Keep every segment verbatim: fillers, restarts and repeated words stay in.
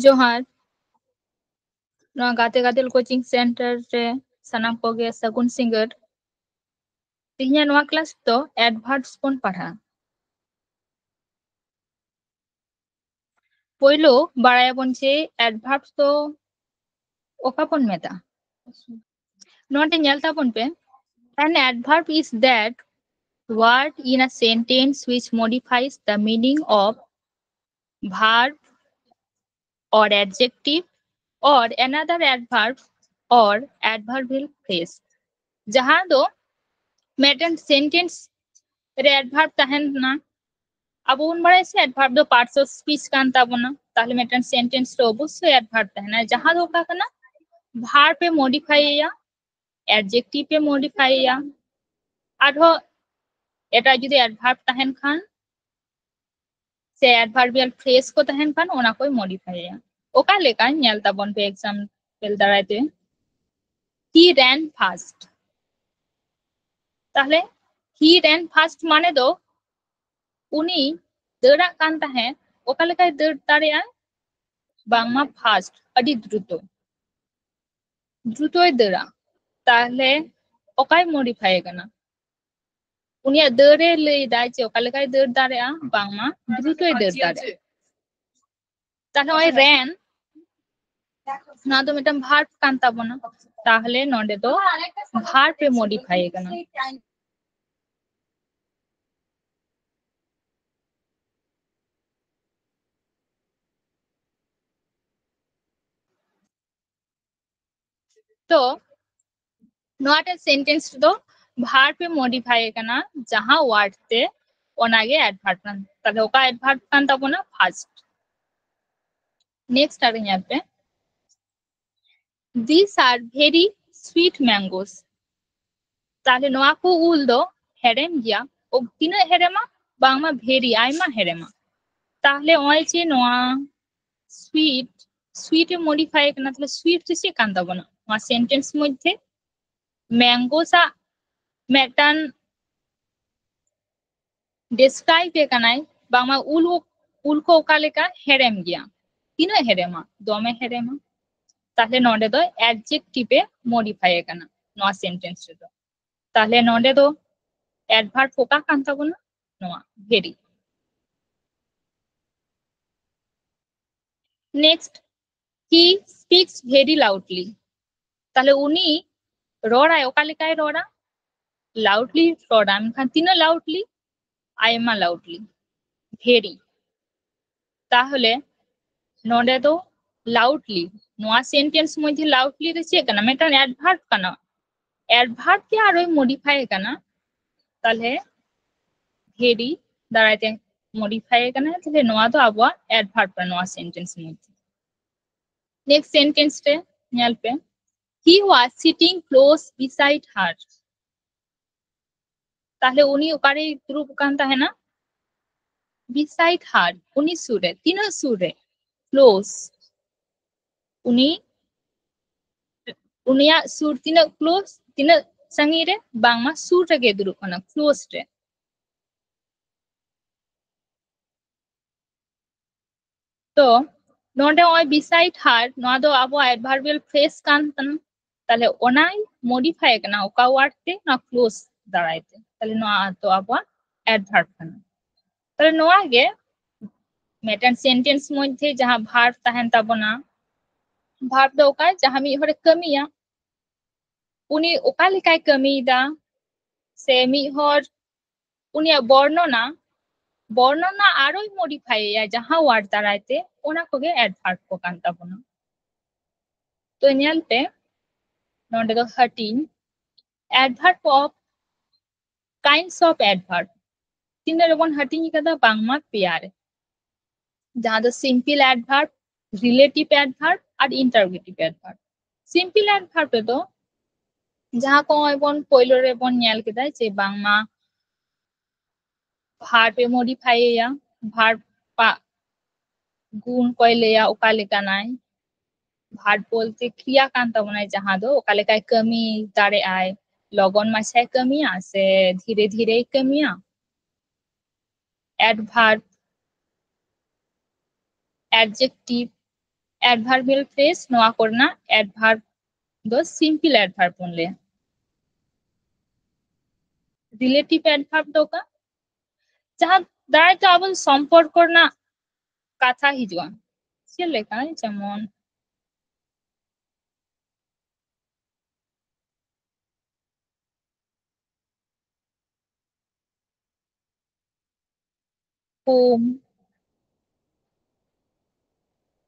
ᱡᱚᱦᱟᱨ᱾ ᱱᱚᱣᱟ ᱜᱟᱛᱮ ᱜᱟᱫᱮᱞ ᱠᱳᱪᱤᱝ ᱥᱮᱱᱴᱟᱨ ᱨᱮ ᱥᱟᱱᱟᱢ ᱠᱚᱜᱮ ᱥᱟᱹᱜᱩᱱ ᱥᱤᱸᱜᱟᱹᱲ᱾ ᱛᱮᱦᱮᱧᱟᱜ ᱱᱚᱣᱟ ᱠᱞᱟᱥ ᱫᱚ ᱮᱰᱵᱷᱟᱨᱵᱥ ᱵᱚᱱ ᱯᱟᱲᱦᱟᱜᱼᱟ᱾ ᱯᱳᱭᱞᱳ ᱵᱟᱲᱟᱭᱟᱵᱚᱱ ᱡᱮ ᱮᱰᱵᱷᱟᱨᱵ ᱫᱚ ᱚᱠᱟ ᱵᱚᱱ ᱢᱮᱛᱟᱜᱼᱟ᱾ ᱱᱚᱰᱮ ᱧᱮᱞ ᱛᱟᱵᱚᱱ ᱯᱮ, an adverb is that word in a sentence which modifies the meaning of verb or adjective or another adverb or adverbial phrase. ᱡᱟᱦᱟᱸ ᱫᱚ ᱢᱤᱫᱴᱮᱱ ᱥᱮᱱᱴᱮᱱᱥ ᱨᱮ ᱮᱰᱵᱷᱟᱨᱵ ᱛᱟᱦᱮᱱ ᱠᱟᱱᱟ᱾ ᱟᱵᱚ ᱵᱚᱱ ᱵᱟᱲᱟᱭᱟ ᱥᱮ ᱮᱰᱵᱷᱟᱨᱵ ᱫᱚ ᱯᱟᱨᱴᱥ ᱚᱯᱷ ᱥᱯᱤᱪ ᱠᱟᱱ ᱛᱟᱵᱚᱱᱟ᱾ ᱛᱟᱦᱞᱮ ᱢᱤᱫᱴᱮᱱ ᱥᱮᱱᱴᱮᱱᱥ ᱨᱮ ᱚᱵᱚᱥᱥᱳᱭ ᱮᱰᱵᱷᱟᱨᱵ ᱛᱟᱦᱮᱱᱟ, ᱡᱟᱦᱟᱸ ᱫᱚ ᱚᱠᱟ ᱠᱟᱱᱟ, ᱵᱷᱟᱨᱵ ᱮ ᱢᱚᱰᱤᱯᱷᱟᱭ ᱮᱭᱟ, ᱮᱰᱡᱮᱠᱴᱤᱵᱷ ᱮ ᱢᱚᱰᱤᱯᱷᱟᱭ ᱮᱭᱟ, ᱟᱨᱦᱚᱸ ᱮᱴᱟᱜ ᱡᱩᱫᱤ ᱮᱰᱵᱷᱟᱨᱵ ᱛᱟᱦᱮᱱ ᱠᱷᱟᱱ ᱥᱮ ᱮᱰᱵᱷᱟᱨᱵᱤᱭᱟᱞ ᱯᱷᱨᱮᱡᱽ ᱠᱚ ᱛᱟᱦᱮᱱ ᱠᱷᱟᱱ ᱚᱱᱟ ᱠᱚᱭ ᱢᱚᱰᱤᱯᱷᱟᱭ ᱮᱭᱟ᱾ ᱚᱠᱟ ᱞᱮᱠᱟ ᱧᱮᱞ ᱛᱟᱵᱚᱱ ᱯᱮ ᱮᱠᱥᱟᱢᱯᱮᱞ ᱫᱟᱨᱟᱭ ᱛᱮ, he ran fast᱾ ᱛᱟᱦᱞᱮ he ran fast ᱢᱟᱱᱮ ᱫᱚ ᱩᱱᱤ ᱫᱟᱹᱲᱟᱜ ᱠᱟᱱ ᱛᱟᱦᱮᱸᱫ᱾ ᱚᱠᱟ ᱞᱮᱠᱟᱭ ᱫᱟᱹᱲ ᱫᱟᱲᱮᱭᱟᱜᱼᱟ? ᱵᱟᱝᱢᱟ ᱯᱷᱟᱥᱴ, ᱟᱹᱰᱤ ᱫᱨᱩᱛᱚ, ᱫᱨᱩᱛᱚᱭ ᱫᱟᱹᱲᱟ᱾ ᱛᱟᱦᱞᱮ ᱚᱠᱟᱭ ᱢᱚᱰᱤᱯᱷᱟᱭ ᱠᱟᱱᱟ? ᱩᱱᱤᱭᱟᱜ ᱫᱟᱹᱲ ᱮ ᱞᱟᱹᱭ ᱫᱟᱭ ᱡᱮ ᱚᱠᱟ ᱞᱮᱠᱟᱭ ᱫᱟᱹᱲ ᱫᱟᱲᱮᱭᱟᱜᱼᱟ, ᱵᱟᱝᱢᱟ ᱫᱨᱩᱛᱚᱭ ᱫᱟᱹᱲ ᱫᱟᱲᱮᱭᱟᱜᱼᱟ᱾ ᱛᱟᱦᱞᱮ ᱱᱚᱜᱼᱚᱭ ᱨᱮᱱ, ᱱᱚᱣᱟ ᱫᱚ ᱢᱤᱫᱴᱟᱝ ᱵᱷᱟᱨᱵ ᱠᱟᱱ ᱛᱟᱵᱚᱱᱟ᱾ ᱛᱟᱦᱞᱮ ᱱᱚᱰᱮ ᱫᱚ ᱵᱷᱟᱨᱵ ᱮ ᱢᱚᱰᱤᱯᱷᱟᱭ ᱠᱟᱱᱟ᱾ ᱛᱚ ᱱᱚᱣᱟᱴᱟᱜ ᱥᱮᱱᱴᱮᱱᱥ ᱨᱮᱫᱚ ᱵᱷᱟᱨᱵ ᱮ ᱢᱚᱰᱤᱯᱷᱟᱭ ᱠᱟᱱᱟ, ᱡᱟᱦᱟᱸ ᱣᱟᱨᱰ ᱛᱮ, ᱚᱱᱟᱜᱮ ᱮᱰᱵᱷᱟᱨᱵ ᱠᱟᱱᱟ᱾ ᱛᱟᱦᱞᱮ ᱚᱠᱟ ᱮᱰᱵᱷᱟᱨᱵ ᱠᱟᱱ ᱛᱟᱵᱚᱱᱟ? ᱯᱷᱟᱥᱴ᱾ ᱱᱮᱠᱥᱴ ᱟᱨ ᱧᱮᱞ ᱯᱮ, these are very sweet mangoes᱾ ᱛᱟᱦᱞᱮ ᱱᱚᱣᱟ ᱠᱚ ᱩᱞ ᱫᱚ ᱦᱮᱲᱮᱢ ᱜᱮᱭᱟ᱾ ᱚ, ᱛᱤᱱᱟᱹᱜ ᱦᱮᱲᱮᱢᱟ? ᱵᱟᱝᱢᱟ ᱵᱷᱮᱨᱤ, ᱟᱭᱢᱟ ᱦᱮᱲᱮᱢᱟ᱾ ᱛᱟᱦᱞᱮ ᱱᱚᱜᱼᱚᱭ ᱡᱮ ᱱᱚᱣᱟ ᱥᱩᱭᱤᱴ, ᱥᱩᱭᱤᱴ ᱮ ᱢᱚᱰᱤᱯᱷᱟᱭ ᱠᱟᱱᱟ, ᱛᱟᱦᱞᱮ ᱥᱩᱭᱤᱴ ᱫᱚ ᱪᱮᱫ ᱠᱟᱱ ᱛᱟᱵᱚᱱᱟ? ᱱᱚᱣᱟ ᱥᱮᱱᱴᱮᱱᱥ ᱢᱚᱫᱽᱫᱷᱮ ᱢᱮᱝᱜᱳ ᱥᱟᱜ ᱢᱤᱫᱴᱟᱝ ᱰᱮᱥᱠᱨᱟᱭᱤᱵ ᱮ ᱠᱟᱱᱟᱭ, ᱵᱟᱝᱢᱟ ᱩᱞ, ᱩᱞ ᱠᱚ ᱚᱠᱟ ᱞᱮᱠᱟ ᱦᱮᱲᱮᱢ ᱜᱮᱭᱟ᱾ ᱛᱤᱱᱟᱹᱜ ᱦᱮᱨᱮᱢᱟ? ᱫᱚᱢᱮ ᱦᱮᱨᱮᱢᱟ᱾ ᱛᱟᱦᱞᱮ ᱱᱚᱰᱮ ᱫᱚ adjective ᱮ modify ᱟᱠᱟᱱᱟ ᱱᱚᱣᱟ sentence ᱨᱮᱫᱚ᱾ ᱛᱟᱦᱞᱮ ᱱᱚᱰᱮ ᱫᱚ adverb ᱚᱠᱟ ᱠᱟᱱ ᱛᱟᱵᱚᱱᱟ? ᱱᱚᱣᱟ, very᱾ Next, he speaks very loudly. ᱛᱟᱦᱞᱮ ᱩᱱᱤ ᱨᱚᱲᱟᱭ, ᱚᱠᱟ ᱞᱮᱠᱟᱭ ᱨᱚᱲᱟ? Loudly ᱨᱚᱲᱟ᱾ ᱢᱮᱱᱠᱷᱟᱱ ᱛᱤᱱᱟᱹᱜ loudly? ᱟᱭᱢᱟ loudly, very᱾ ᱛᱟᱦᱞᱮ ᱱᱚᱰᱮ ᱫᱚ loudly, ᱱᱚᱣᱟ sentence ᱢᱚᱫᱽᱫᱷᱮ loudly ᱫᱚ ᱪᱮᱫ ᱠᱟᱱᱟ? ᱢᱤᱫᱴᱟᱝ adverb ᱠᱟᱱᱟ᱾ Adverb ᱜᱮ ᱟᱨᱚᱭ modify ᱠᱟᱱᱟ, ᱛᱟᱦᱞᱮ very ᱫᱟᱨᱟᱭ ᱛᱮ modify ᱠᱟᱱᱟ, ᱛᱟᱦᱞᱮ ᱱᱚᱣᱟ ᱫᱚ ᱟᱵᱚᱣᱟᱜ adverb ᱠᱟᱱᱟ ᱱᱚᱣᱟ sentence ᱢᱚᱫᱽᱫᱷᱮ᱾ Next sentence ᱨᱮ ᱧᱮᱞ ᱯᱮ, he was sitting close beside her. ᱛᱟᱦᱞᱮ ᱩᱱᱤ ᱚᱠᱟᱨᱮᱭ ᱫᱩᱲᱩᱵ ᱟᱠᱟᱱ ᱛᱟᱦᱮᱱᱟ? Beside her, ᱩᱱᱤ ᱥᱩᱨ ᱨᱮ᱾ ᱛᱤᱱᱟᱹᱜ ᱥᱩᱨ ᱨᱮ? Close. ᱩᱱᱤ, ᱩᱱᱤᱭᱟᱜ ᱥᱩᱨ ᱛᱤᱱᱟᱹᱜ close, ᱛᱤᱱᱟᱹᱜ ᱥᱟᱺᱜᱤᱧ ᱨᱮ? ᱵᱟᱝᱢᱟ ᱥᱩᱨ ᱨᱮᱜᱮ ᱫᱩᱲᱩᱵ ᱠᱟᱱᱟ, close ᱨᱮ᱾ ᱛᱚ ᱱᱚᱰᱮ ᱱᱚᱜᱼᱚᱭ beside her, ᱱᱚᱣᱟ ᱫᱚ ᱟᱵᱚᱣᱟᱜ adverbial phrase ᱠᱟᱱ ᱛᱟᱵᱚᱱᱟ᱾ ᱛᱟᱦᱞᱮ ᱚᱱᱟᱭ modify ᱠᱟᱱᱟ ᱚᱠᱟ word ᱛᱮ? ᱱᱚᱣᱟ close ᱫᱟᱨᱟᱭ ᱛᱮ᱾ ᱛᱟᱦᱞᱮ ᱱᱚᱣᱟ ᱫᱚ ᱟᱵᱚᱣᱟᱜ adverb ᱠᱟᱱᱟ᱾ ᱛᱟᱦᱞᱮ ᱱᱚᱣᱟ ᱜᱮ ᱢᱤᱫᱴᱮᱱ sentence ᱢᱚᱫᱽᱫᱷᱮ ᱡᱟᱦᱟᱸ verb ᱛᱟᱦᱮᱱ ᱛᱟᱵᱚᱱᱟ, verb ᱫᱚ ᱚᱠᱟ? ᱡᱟᱦᱟᱸ ᱢᱤᱫ ᱦᱚᱲᱮ ᱠᱟᱹᱢᱤᱭᱟ, ᱩᱱᱤ ᱚᱠᱟ ᱞᱮᱠᱟᱭ ᱠᱟᱹᱢᱤᱭᱮᱫᱟ, ᱥᱮ ᱢᱤᱫ ᱦᱚᱲ ᱩᱱᱤᱭᱟᱜ ᱵᱚᱨᱱᱚᱱᱟ, ᱵᱚᱨᱱᱚᱱᱟ ᱟᱨᱚᱭ modify ᱮᱭᱟ ᱡᱟᱦᱟᱸ word ᱫᱟᱨᱟᱭ ᱛᱮ, ᱚᱱᱟ ᱠᱚᱜᱮ adverb ᱠᱚ ᱠᱟᱱ ᱛᱟᱵᱚᱱᱟ᱾ ᱛᱚ ᱧᱮᱞ ᱯᱮ, ᱱᱚᱰᱮ ᱫᱚ ᱦᱟᱹᱴᱤᱧ, adverb of, kinds of adverb, ᱛᱤᱱᱟᱹᱜ ᱨᱮᱵᱚᱱ ᱦᱟᱹᱴᱤᱧ ᱠᱟᱫᱟ? ᱵᱟᱝᱢᱟ ᱯᱮᱭᱟ ᱨᱮ, ᱡᱟᱦᱟᱸ ᱫᱚ simple adverb, relative adverb ᱟᱨ interrogative adverb᱾ Simple adverb ᱨᱮᱫᱚ ᱡᱟᱦᱟᱸ ᱠᱚ ᱱᱚᱜᱼᱚᱭ ᱵᱚᱱ ᱯᱳᱭᱞᱳ ᱨᱮᱵᱚᱱ ᱧᱮᱞ ᱠᱮᱫᱟ ᱡᱮ ᱵᱟᱝᱢᱟ verb ᱮ modify ᱮᱭᱟ, verb ᱟᱜ ᱜᱩᱱ ᱠᱚᱭ ᱞᱟᱹᱭᱟ ᱚᱠᱟ ᱞᱮᱠᱟᱱᱟᱭ᱾ Verb ᱵᱚᱞᱛᱮ ᱠᱨᱤᱭᱟ ᱠᱟᱱ ᱛᱟᱵᱚᱱᱟᱭ, ᱡᱟᱦᱟᱸ ᱫᱚ ᱚᱠᱟ ᱞᱮᱠᱟᱭ ᱠᱟᱹᱢᱤ ᱫᱟᱲᱮᱭᱟᱜᱼᱟᱭ, ᱞᱚᱜᱚᱱ ᱢᱟᱪᱷᱟᱭ ᱠᱟᱹᱢᱤᱭᱟ ᱥᱮ ᱫᱷᱤᱨᱮ ᱫᱷᱤᱨᱮᱭ ᱠᱟᱹᱢᱤᱭᱟ᱾ Adverb, adjective, adverbial phrase, ᱱᱚᱣᱟ ᱠᱚᱨᱮᱱᱟᱜ adverb ᱫᱚ simple adverb ᱵᱚᱱ ᱞᱟᱹᱭᱟ᱾ Relative adverb ᱫᱚ ᱚᱠᱟ? ᱡᱟᱦᱟᱸ ᱫᱟᱨᱟᱭ ᱛᱮ ᱟᱵᱚ ᱥᱚᱢᱯᱚᱨᱠᱚ ᱨᱮᱱᱟᱜ ᱠᱟᱛᱷᱟ ᱦᱤᱡᱩᱜᱼᱟ᱾ ᱪᱮᱫ ᱞᱮᱠᱟ? ᱡᱮᱢᱚᱱ whom,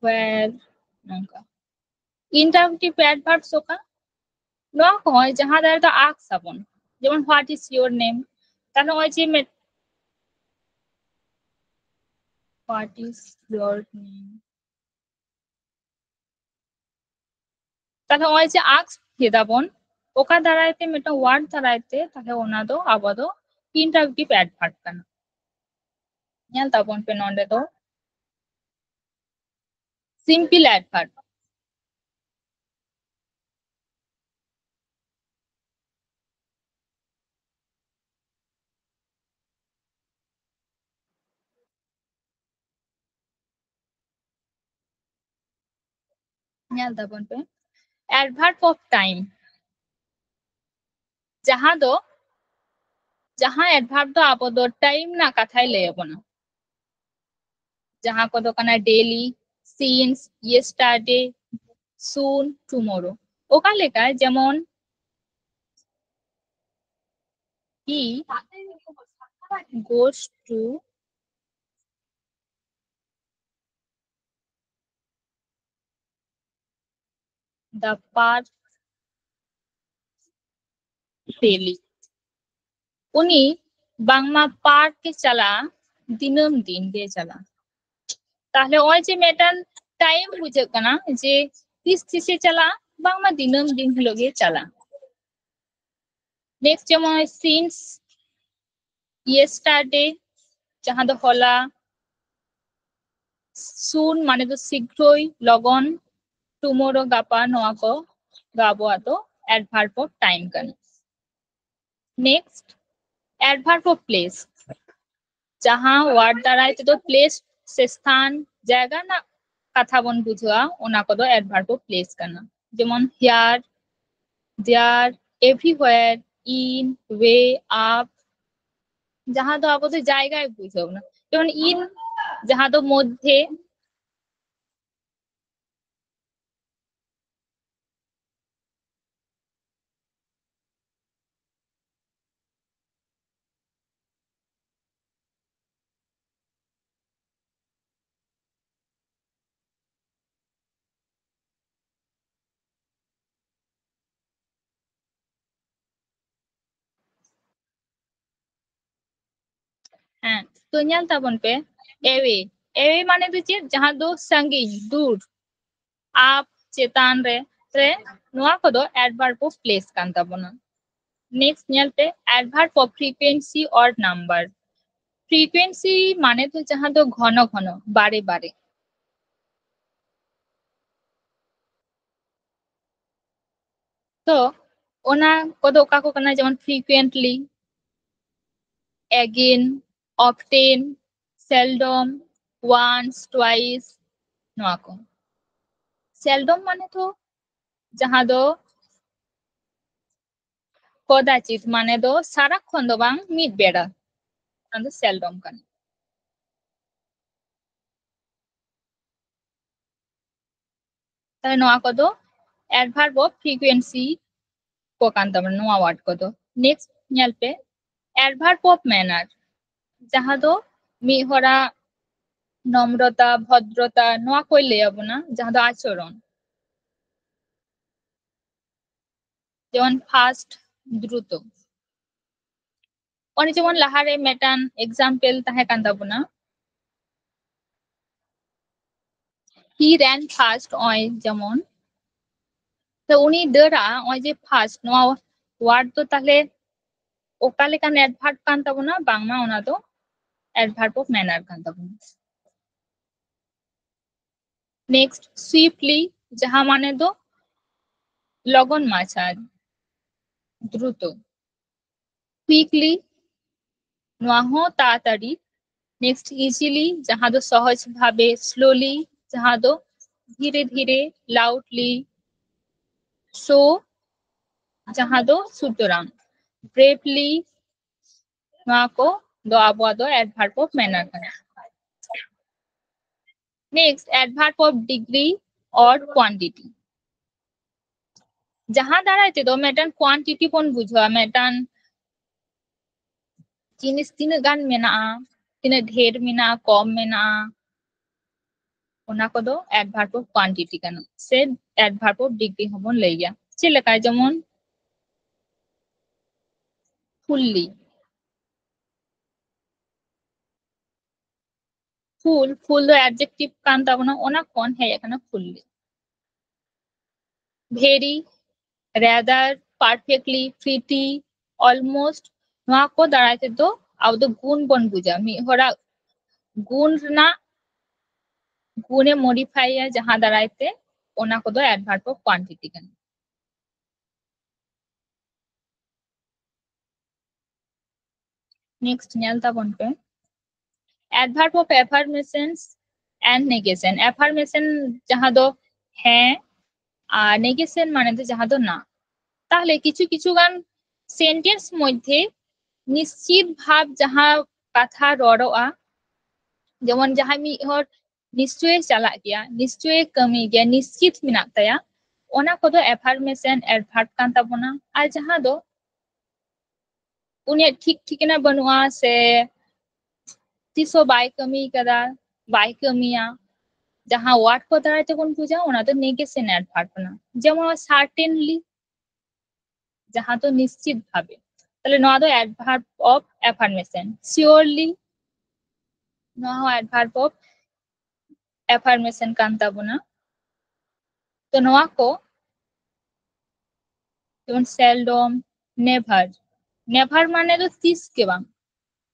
where, ᱱᱚᱝᱠᱟ᱾ Interrogative adverbs ᱚᱠᱟ? ᱱᱚᱣᱟ ᱠᱚᱦᱚᱸ ᱡᱟᱦᱟᱸ ᱫᱟᱨᱟᱭ ᱫᱚ ask ᱟᱵᱚᱱ, ᱡᱮᱢᱚᱱ what is your name, ᱛᱟᱦᱞᱮ ᱱᱚᱜᱼᱚᱭ ᱡᱮ ᱢᱤᱫ what is your name, ᱛᱟᱦᱞᱮ ᱱᱚᱜᱼᱚᱭ ᱡᱮ ask ᱠᱮᱫᱟ ᱵᱚᱱ, ᱚᱠᱟ ᱫᱟᱨᱟᱭ ᱛᱮ, ᱢᱤᱫᱴᱟᱝ word ᱫᱟᱨᱟᱭ ᱛᱮ, ᱛᱟᱦᱞᱮ ᱚᱱᱟ ᱫᱚ ᱟᱵᱚ ᱫᱚ interrogative adverb ᱠᱟᱱᱟ᱾ ᱧᱮᱞ ᱛᱟᱵᱚᱱ ᱯᱮ ᱱᱚᱰᱮ ᱫᱚ simple adverb᱾ ᱧᱮᱞ ᱛᱟᱵᱚᱱ ᱯᱮ, adverb of time, ᱡᱟᱦᱟᱸ ᱫᱚ, ᱡᱟᱦᱟᱸ adverb ᱫᱚ ᱟᱵᱚ ᱫᱚ time ᱨᱮᱱᱟᱜ ᱠᱟᱛᱷᱟᱭ ᱞᱟᱹᱭ ᱟᱵᱚᱱᱟ, ᱡᱟᱦᱟᱸ ᱠᱚᱫᱚ ᱠᱟᱱᱟ daily, since, yesterday, soon, tomorrow᱾ ᱚᱠᱟ ᱞᱮᱠᱟ? ᱡᱮᱢᱚᱱ he goes to the park daily, ᱩᱱᱤ ᱵᱟᱝᱢᱟ park ᱮ ᱪᱟᱞᱟᱜᱼᱟ, ᱫᱤᱱᱟᱹᱢ ᱫᱤᱱ ᱜᱮ ᱪᱟᱞᱟᱜᱼᱟ᱾ ᱛᱟᱦᱞᱮ ᱱᱚᱜᱼᱚᱭ ᱡᱮ ᱢᱤᱫᱴᱟᱝ time ᱵᱩᱡᱷᱟᱹᱜ ᱠᱟᱱᱟ ᱡᱮ ᱛᱤᱥ ᱛᱤᱥᱮ ᱪᱟᱞᱟᱜᱼᱟ, ᱵᱟᱝᱢᱟ ᱫᱤᱱᱟᱹᱢ ᱫᱤᱱ ᱦᱤᱞᱳᱜ ᱜᱮ ᱪᱟᱞᱟᱜᱼᱟ᱾ Next ᱡᱮᱢᱚᱱ since, yesterday, ᱡᱟᱦᱟᱸ ᱫᱚ ᱦᱚᱞᱟ, soon ᱢᱟᱱᱮ ᱫᱚ ᱥᱤᱜᱽᱨᱚᱭ, ᱞᱚᱜᱚᱱ, tomorrow ᱜᱟᱯᱟ, ᱱᱚᱣᱟ ᱠᱚ ᱫᱚ ᱟᱵᱚᱣᱟᱜ ᱫᱚ adverb of time ᱠᱟᱱᱟ᱾ Next, adverb of place, ᱡᱟᱦᱟᱸ word ᱫᱟᱨᱟᱭ ᱛᱮᱫᱚ place ᱥᱮ ᱥᱛᱷᱟᱱ ᱡᱟᱭᱜᱟ ᱨᱮᱱᱟᱜ ᱠᱟᱛᱷᱟ ᱵᱚᱱ ᱵᱩᱡᱷᱟᱹᱣᱟ, ᱚᱱᱟ ᱠᱚᱫᱚ adverb of place ᱠᱟᱱᱟ᱾ ᱡᱮᱢᱚᱱ here, there, everywhere, in, way, up, ᱡᱟᱦᱟᱸ ᱫᱚ ᱟᱵᱚ ᱫᱚ ᱡᱟᱭᱜᱟᱭ ᱵᱩᱡᱷᱟᱹᱣ ᱵᱚᱱᱟ᱾ ᱡᱮᱢᱚᱱ in, ᱡᱟᱦᱟᱸ ᱫᱚ ᱢᱚᱫᱽᱫᱷᱮ, ᱦᱮᱸ, ᱛᱚ ᱧᱮᱞ ᱛᱟᱵᱚᱱ ᱯᱮ, away, away ᱢᱟᱱᱮ ᱫᱚ ᱪᱮᱫ? ᱡᱟᱦᱟᱸ ᱫᱚ ᱥᱟᱺᱜᱤᱧ, ᱫᱩᱨ᱾ Up, ᱪᱮᱛᱟᱱ ᱨᱮ, ᱨᱮ, ᱱᱚᱣᱟ ᱠᱚᱫᱚ adverb of place ᱠᱟᱱ ᱛᱟᱵᱚᱱᱟ᱾ Next ᱧᱮᱞ ᱯᱮ, adverb of frequency or number. Frequency ᱢᱟᱱᱮ ᱫᱚ ᱡᱟᱦᱟᱸ ᱫᱚ ᱜᱷᱚᱱᱚ ᱜᱷᱚᱱᱚ, ᱵᱟᱨᱮ ᱵᱟᱨᱮ᱾ ᱛᱚ ᱚᱱᱟ ᱠᱚᱫᱚ ᱚᱠᱟ ᱠᱚ ᱠᱟᱱᱟ? ᱡᱮᱢᱚᱱ frequently, again, often, seldom, once, twice, ᱱᱚᱣᱟ ᱠᱚ᱾ Seldom ᱢᱟᱱᱮ ᱫᱚ ᱡᱟᱦᱟᱸ ᱫᱚ ᱠᱚᱫᱟᱪᱤᱛ, ᱢᱟᱱᱮ ᱫᱚ ᱥᱟᱨᱟᱠᱷᱚᱱ ᱫᱚ ᱵᱟᱝ, ᱢᱤᱫ ᱵᱮᱲᱟ, ᱚᱱᱟ ᱫᱚ seldom ᱠᱟᱱᱟ᱾ ᱛᱟᱦᱞᱮ ᱱᱚᱣᱟ ᱠᱚᱫᱚ adverb of frequency ᱠᱚ ᱠᱟᱱ ᱛᱟᱵᱚᱱᱟ, ᱱᱚᱣᱟ word ᱠᱚᱫᱚ᱾ Next ᱧᱮᱞ ᱯᱮ, adverb of manner, ᱡᱟᱦᱟᱸ ᱫᱚ ᱢᱤᱫ ᱦᱚᱲᱟᱜ ᱱᱚᱢᱨᱚᱛᱟ, ᱵᱷᱚᱫᱨᱚᱛᱟ, ᱱᱚᱣᱟ ᱠᱚᱭ ᱞᱟᱹᱭ ᱟᱵᱚᱱᱟ, ᱡᱟᱦᱟᱸ ᱫᱚ ᱟᱪᱚᱨᱚᱱ᱾ ᱡᱮᱢᱚᱱ fast, ᱫᱨᱩᱛᱚ᱾ ᱚᱱᱮ ᱡᱮᱢᱚᱱ ᱞᱟᱦᱟᱨᱮ ᱢᱤᱫᱴᱟᱝ example ᱛᱟᱦᱮᱸ ᱠᱟᱱ ᱛᱟᱵᱚᱱᱟ, he ran fast, ᱱᱚᱜᱼᱚᱭ ᱡᱮᱢᱚᱱ, ᱛᱚ ᱩᱱᱤ ᱫᱟᱹᱲᱟ, ᱱᱚᱜᱼᱚᱭ ᱡᱮ fast, ᱱᱚᱣᱟ word ᱫᱚ ᱛᱟᱦᱞᱮ ᱚᱠᱟ ᱞᱮᱠᱟᱱ adverb ᱠᱟᱱ ᱛᱟᱵᱚᱱᱟ? ᱵᱟᱝᱢᱟ ᱚᱱᱟ ᱫᱚ adverb of manner ᱠᱟᱱ ᱛᱟᱵᱚᱱᱟ᱾ Next, swiftly, ᱡᱟᱦᱟᱸ ᱢᱟᱱᱮ ᱫᱚ ᱞᱚᱜᱚᱱ ᱢᱟᱪᱷᱟ, ᱫᱨᱩᱛᱚ᱾ Quickly, ᱱᱚᱣᱟ ᱦᱚᱸ ᱛᱟᱲᱟᱛᱟᱲᱤ᱾ Next, easily, ᱡᱟᱦᱟᱸ ᱫᱚ ᱥᱚᱦᱚᱡ ᱵᱷᱟᱵᱮ᱾ Slowly, ᱡᱟᱦᱟᱸ ᱫᱚ ᱫᱷᱤᱨᱮ ᱫᱷᱤᱨᱮ᱾ Loudly, so, ᱡᱟᱦᱟᱸ ᱫᱚ ᱥᱩᱛᱚᱨᱟᱝ᱾ Bravely, ᱱᱚᱣᱟ ᱠᱚ ᱫᱚ ᱟᱵᱚᱣᱟᱜ ᱫᱚ adverb of manner ᱠᱟᱱᱟ᱾ Next, adverb of degree or quantity. ᱡᱟᱦᱟᱸ ᱫᱟᱨᱟᱭ ᱛᱮᱫᱚ ᱢᱤᱫᱴᱟᱝ quantity ᱵᱚᱱ ᱵᱩᱡᱷᱟᱹᱣᱟ, ᱢᱤᱫᱴᱟᱝ ᱡᱤᱱᱤᱥ ᱛᱤᱱᱟᱹᱜ ᱜᱟᱱ ᱢᱮᱱᱟᱜᱼᱟ, ᱛᱤᱱᱟᱹᱜ ᱰᱷᱮᱨ ᱢᱮᱱᱟᱜᱼᱟ, ᱠᱚᱢ ᱢᱮᱱᱟᱜᱼᱟ, ᱚᱱᱟ ᱠᱚᱫᱚ adverb of quantity ᱠᱟᱱᱟ, ᱥᱮ adverb of degree ᱦᱚᱸᱵᱚᱱ ᱞᱟᱹᱭ ᱜᱮᱭᱟ᱾ ᱪᱮᱫ ᱞᱮᱠᱟ? ᱡᱮᱢᱚᱱ fully᱾ Full, full ᱫᱚ adjective ᱠᱟᱱ ᱛᱟᱵᱚᱱᱟ, ᱚᱱᱟ ᱠᱷᱚᱱ ᱦᱮᱡ ᱟᱠᱟᱱᱟ fully᱾ Very, rather, perfectly, pretty, almost, ᱱᱚᱣᱟ ᱠᱚ ᱫᱟᱨᱟᱭ ᱛᱮᱫᱚ ᱟᱵᱚ ᱫᱚ ᱜᱩᱱ ᱵᱚᱱ ᱵᱩᱡᱟ᱾ ᱢᱤᱫ ᱦᱚᱲᱟᱜ ᱜᱩᱱ ᱨᱮᱱᱟᱜ, ᱜᱩᱱᱮ modifyᱟ ᱡᱟᱦᱟᱸ ᱫᱟᱨᱟᱭ ᱛᱮ, ᱚᱱᱟ ᱠᱚᱫᱚ adverb of quantity ᱠᱟᱱᱟ᱾ Next ᱧᱮᱞ ᱛᱟᱵᱚᱱ ᱯᱮ, adverb of affirmations and negation᱾ Affirmation ᱡᱟᱦᱟᱸ ᱫᱚ ᱦᱮᱸ, ᱟᱨ negation ᱢᱟᱱᱮ ᱫᱚ ᱡᱟᱦᱟᱸ ᱫᱚ ᱱᱟ᱾ ᱛᱟᱦᱞᱮ ᱠᱤᱪᱷᱩ ᱠᱤᱪᱷᱩ ᱜᱟᱱ sentence ᱢᱚᱫᱽᱫᱷᱮ ᱱᱤᱥᱪᱤᱛ ᱵᱷᱟᱵ ᱡᱟᱦᱟᱸ ᱠᱟᱛᱷᱟ ᱨᱚᱲᱚᱜᱼᱟ, ᱡᱮᱢᱚᱱ ᱡᱟᱦᱟᱸᱭ ᱢᱤᱫ ᱦᱚᱲ ᱱᱤᱥᱪᱚᱭᱮ ᱪᱟᱞᱟᱜ ᱜᱮᱭᱟ, ᱱᱤᱥᱪᱚᱭᱮ ᱠᱟᱹᱢᱤ ᱜᱮᱭᱟ, ᱱᱤᱥᱪᱤᱛ ᱢᱮᱱᱟᱜ ᱛᱟᱭᱟ, ᱚᱱᱟ ᱠᱚᱫᱚ affirmation adverb ᱠᱟᱱ ᱛᱟᱵᱚᱱᱟ᱾ ᱟᱨ ᱡᱟᱦᱟᱸ ᱫᱚ ᱩᱱᱤᱭᱟᱜ ᱴᱷᱤᱠ ᱴᱷᱤᱠᱟᱹᱱᱟ ᱵᱟᱹᱱᱩᱜᱼᱟ, ᱥᱮ ᱛᱤᱥ ᱦᱚᱸ ᱵᱟᱭ ᱠᱟᱹᱢᱤ ᱠᱟᱫᱟ, ᱵᱟᱭ ᱠᱟᱹᱢᱤᱭᱟ, ᱡᱟᱦᱟᱸ word ᱠᱚ ᱫᱟᱨᱟᱭ ᱛᱮᱵᱚᱱ ᱵᱩᱡᱟ, ᱚᱱᱟ ᱫᱚ negation adverb ᱠᱟᱱᱟ᱾ ᱡᱮᱢᱚᱱ certainly, ᱡᱟᱦᱟᱸ ᱫᱚ ᱱᱤᱥᱪᱤᱛ ᱵᱷᱟᱵᱮ, ᱛᱟᱦᱞᱮ ᱱᱚᱣᱟ ᱫᱚ adverb of affirmation᱾ Surely, ᱱᱚᱣᱟ ᱦᱚᱸ adverb of affirmation ᱠᱟᱱ ᱛᱟᱵᱚᱱᱟ᱾ ᱛᱚ ᱱᱚᱣᱟ ᱠᱚ ᱡᱮᱢᱚᱱ seldom, never, never ᱢᱟᱱᱮ ᱫᱚ ᱛᱤᱥ ᱜᱮ ᱵᱟᱝ,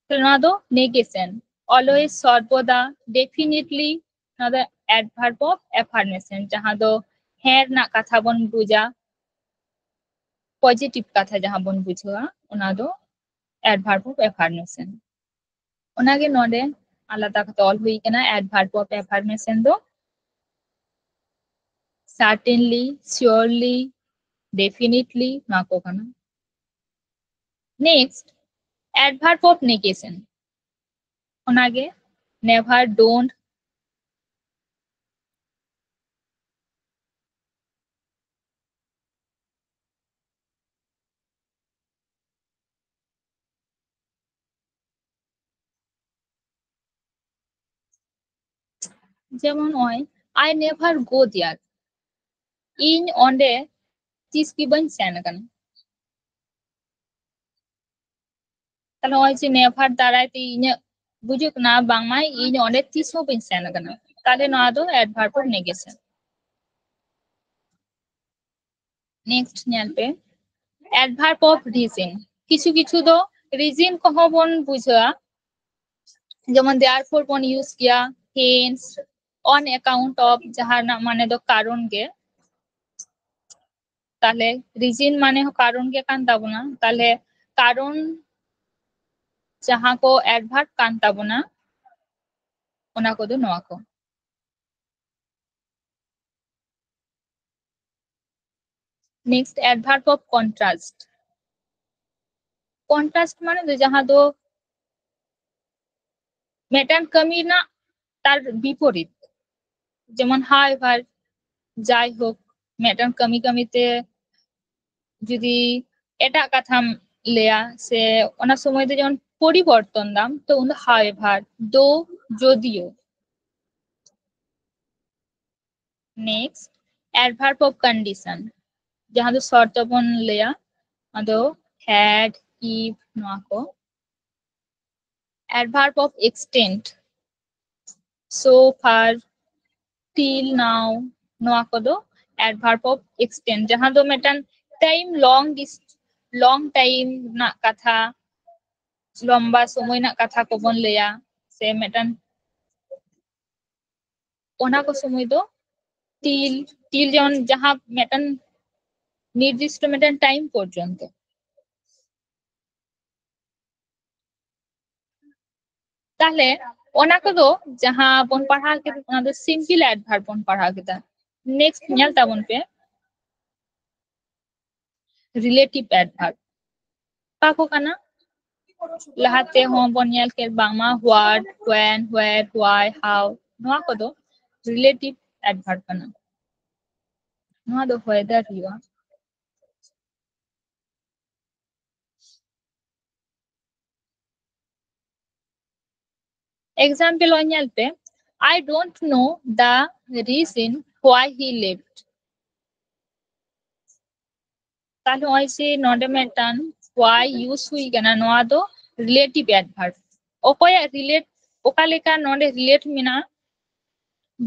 ᱛᱟᱦᱞᱮ ᱱᱚᱣᱟ ᱫᱚ negation᱾ Always, ᱥᱚᱨᱵᱚᱫᱟ, definitely, ᱱᱚᱣᱟ ᱫᱚ adverb of affirmation, ᱡᱟᱦᱟᱸ ᱫᱚ ᱦᱮᱸ ᱨᱮᱱᱟᱜ ᱠᱟᱛᱷᱟ ᱵᱚᱱ ᱵᱩᱡᱟ, positive ᱠᱟᱛᱷᱟ ᱡᱟᱦᱟᱸ ᱵᱚᱱ ᱵᱩᱡᱷᱟᱹᱣᱟ, ᱚᱱᱟ ᱫᱚ adverb of affirmation᱾ ᱚᱱᱟᱜᱮ ᱱᱚᱰᱮ ᱟᱞᱟᱫᱟ ᱠᱟᱛᱮ ᱚᱞ ᱦᱩᱭ ᱠᱟᱱᱟ, adverb of affirmation ᱫᱚ certainly, surely, definitely ᱱᱚᱣᱟ ᱠᱚ ᱠᱟᱱᱟ᱾ Next, adverb of negation, ᱚᱱᱟᱜᱮ never, don't, ᱡᱮᱢᱚᱱ ᱱᱚᱜᱼᱚᱭ, I never go there, ᱤᱧ ᱚᱸᱰᱮ ᱛᱤᱥ ᱜᱮ ᱵᱟᱹᱧ ᱥᱮᱱ ᱟᱠᱟᱱᱟ᱾ ᱛᱟᱦᱞᱮ ᱱᱚᱜᱼᱚᱭ ᱡᱮ never ᱫᱟᱨᱟᱭ ᱛᱮ ᱤᱧᱟᱹᱜ ᱵᱩᱡᱩᱜ ᱠᱟᱱᱟ ᱵᱟᱝᱢᱟ ᱤᱧ ᱚᱸᱰᱮ ᱛᱤᱥ ᱦᱚᱸ ᱵᱟᱹᱧ ᱥᱮᱱ ᱟᱠᱟᱱᱟ, ᱛᱟᱦᱞᱮ ᱱᱚᱣᱟ ᱫᱚ adverb of negation᱾ Next ᱧᱮᱞ ᱯᱮ, adverb of reason᱾ ᱠᱤᱪᱷᱩ ᱠᱤᱪᱷᱩ ᱫᱚ reason ᱠᱚᱦᱚᱸ ᱵᱚᱱ ᱵᱩᱡᱷᱟᱹᱣᱟ, ᱡᱮᱢᱚᱱ therefore ᱵᱚᱱ use ᱜᱮᱭᱟ, hence, on account of, ᱡᱟᱦᱟᱸ ᱨᱮᱱᱟᱜ ᱢᱟᱱᱮ ᱫᱚ ᱠᱟᱨᱚᱱ ᱜᱮ᱾ ᱛᱟᱦᱞᱮ reason ᱢᱟᱱᱮ ᱦᱚᱸ ᱠᱟᱨᱚᱱ ᱜᱮ ᱠᱟᱱ ᱛᱟᱵᱚᱱᱟ᱾ ᱛᱟᱦᱞᱮ ᱠᱟᱨᱚᱱ ᱡᱟᱦᱟᱸ ᱠᱚ adverb ᱠᱟᱱ ᱛᱟᱵᱚᱱᱟ, ᱚᱱᱟ ᱠᱚᱫᱚ ᱱᱚᱣᱟ ᱠᱚ᱾ Next, adverb of contrast᱾ Contrast ᱢᱟᱱᱮ ᱫᱚ ᱡᱟᱦᱟᱸ ᱫᱚ ᱢᱤᱫᱴᱟᱝ ᱠᱟᱹᱢᱤ ᱨᱮᱱᱟᱜ ᱛᱟᱨ ᱵᱤᱯᱚᱨᱤᱛ, ᱡᱮᱢᱚᱱ however, ᱡᱟᱭᱦᱳᱠ, ᱢᱤᱫᱴᱟᱝ ᱠᱟᱹᱢᱤ ᱠᱟᱹᱢᱤ ᱛᱮ ᱡᱩᱫᱤ ᱮᱴᱟᱜ ᱠᱟᱛᱷᱟᱢ ᱞᱟᱹᱭᱟ ᱥᱮ ᱚᱱᱟ ᱥᱚᱢᱚᱭ ᱫᱚ ᱡᱮᱢᱚᱱ ᱯᱚᱨᱤᱵᱚᱨᱛᱚᱱ ᱫᱟᱢ, ᱛᱚ ᱩᱱ ᱫᱚ however, though, ᱡᱚᱫᱤᱭᱳ᱾ Next, adverb of condition, ᱡᱟᱦᱟᱸ ᱫᱚ ᱥᱚᱨᱛᱚ ᱵᱚᱱ ᱞᱟᱹᱭᱟ, ᱟᱫᱚ had, if, ᱱᱚᱣᱟ ᱠᱚ᱾ Adverb of extent, so far, till now, ᱱᱚᱣᱟ ᱠᱚᱫᱚ adverb of extent, ᱡᱟᱦᱟᱸ ᱫᱚ ᱢᱤᱫᱴᱟᱝ time, long dis-, long time ᱨᱮᱱᱟᱜ ᱠᱟᱛᱷᱟ, ᱞᱚᱢᱵᱟ ᱥᱚᱢᱚᱭ ᱨᱮᱱᱟᱜ ᱠᱟᱛᱷᱟ ᱠᱚᱵᱚᱱ ᱞᱟᱹᱭᱟ, ᱥᱮ ᱢᱤᱫᱴᱟᱝ ᱚᱱᱟ ᱠᱚ ᱥᱚᱢᱚᱭ ᱫᱚ till, till ᱡᱮᱢᱚᱱ ᱡᱟᱦᱟᱸ ᱢᱤᱫᱴᱟᱝ ᱱᱤᱨᱫᱤᱥᱴᱚ ᱢᱤᱫᱴᱟᱝ time ᱯᱚᱨᱡᱚᱱᱛᱚ᱾ ᱛᱟᱦᱞᱮ ᱚᱱᱟ ᱠᱚᱫᱚ ᱡᱟᱦᱟᱸ ᱵᱚᱱ ᱯᱟᱲᱦᱟᱣ ᱠᱮᱫᱟ, ᱚᱱᱟ ᱫᱚ simple adverb ᱵᱚᱱ ᱯᱟᱲᱦᱟᱣ ᱠᱮᱫᱟ᱾ Next ᱧᱮᱞ ᱛᱟᱵᱚᱱ ᱯᱮ, relative adverb᱾ ᱚᱠᱟ ᱠᱚ ᱠᱟᱱᱟ? ᱞᱟᱦᱟ ᱛᱮᱦᱚᱸ ᱵᱚᱱ ᱧᱮᱞ ᱠᱮᱫ ᱵᱟᱝᱢᱟ what, when, where, why, how, ᱱᱚᱣᱟ ᱠᱚᱫᱚ relative adverb ᱠᱟᱱᱟ᱾ ᱱᱚᱣᱟ ᱫᱚ weather ᱦᱩᱭᱩᱜᱼᱟ᱾ Example ᱚᱱᱟ ᱧᱮᱞ ᱯᱮ, I don't know the reason why he left. ᱛᱟᱦᱞᱮ ᱱᱚᱜᱼᱚᱭ ᱡᱮ ᱱᱚᱰᱮ ᱢᱤᱫᱴᱟᱝ why use ᱦᱩᱭ ᱠᱟᱱᱟ, ᱱᱚᱣᱟ ᱫᱚ relative adverb᱾ ᱚᱠᱚᱭᱟᱜ relate, ᱚᱠᱟ ᱞᱮᱠᱟ ᱱᱚᱰᱮ relate ᱢᱮᱱᱟᱜᱼᱟ?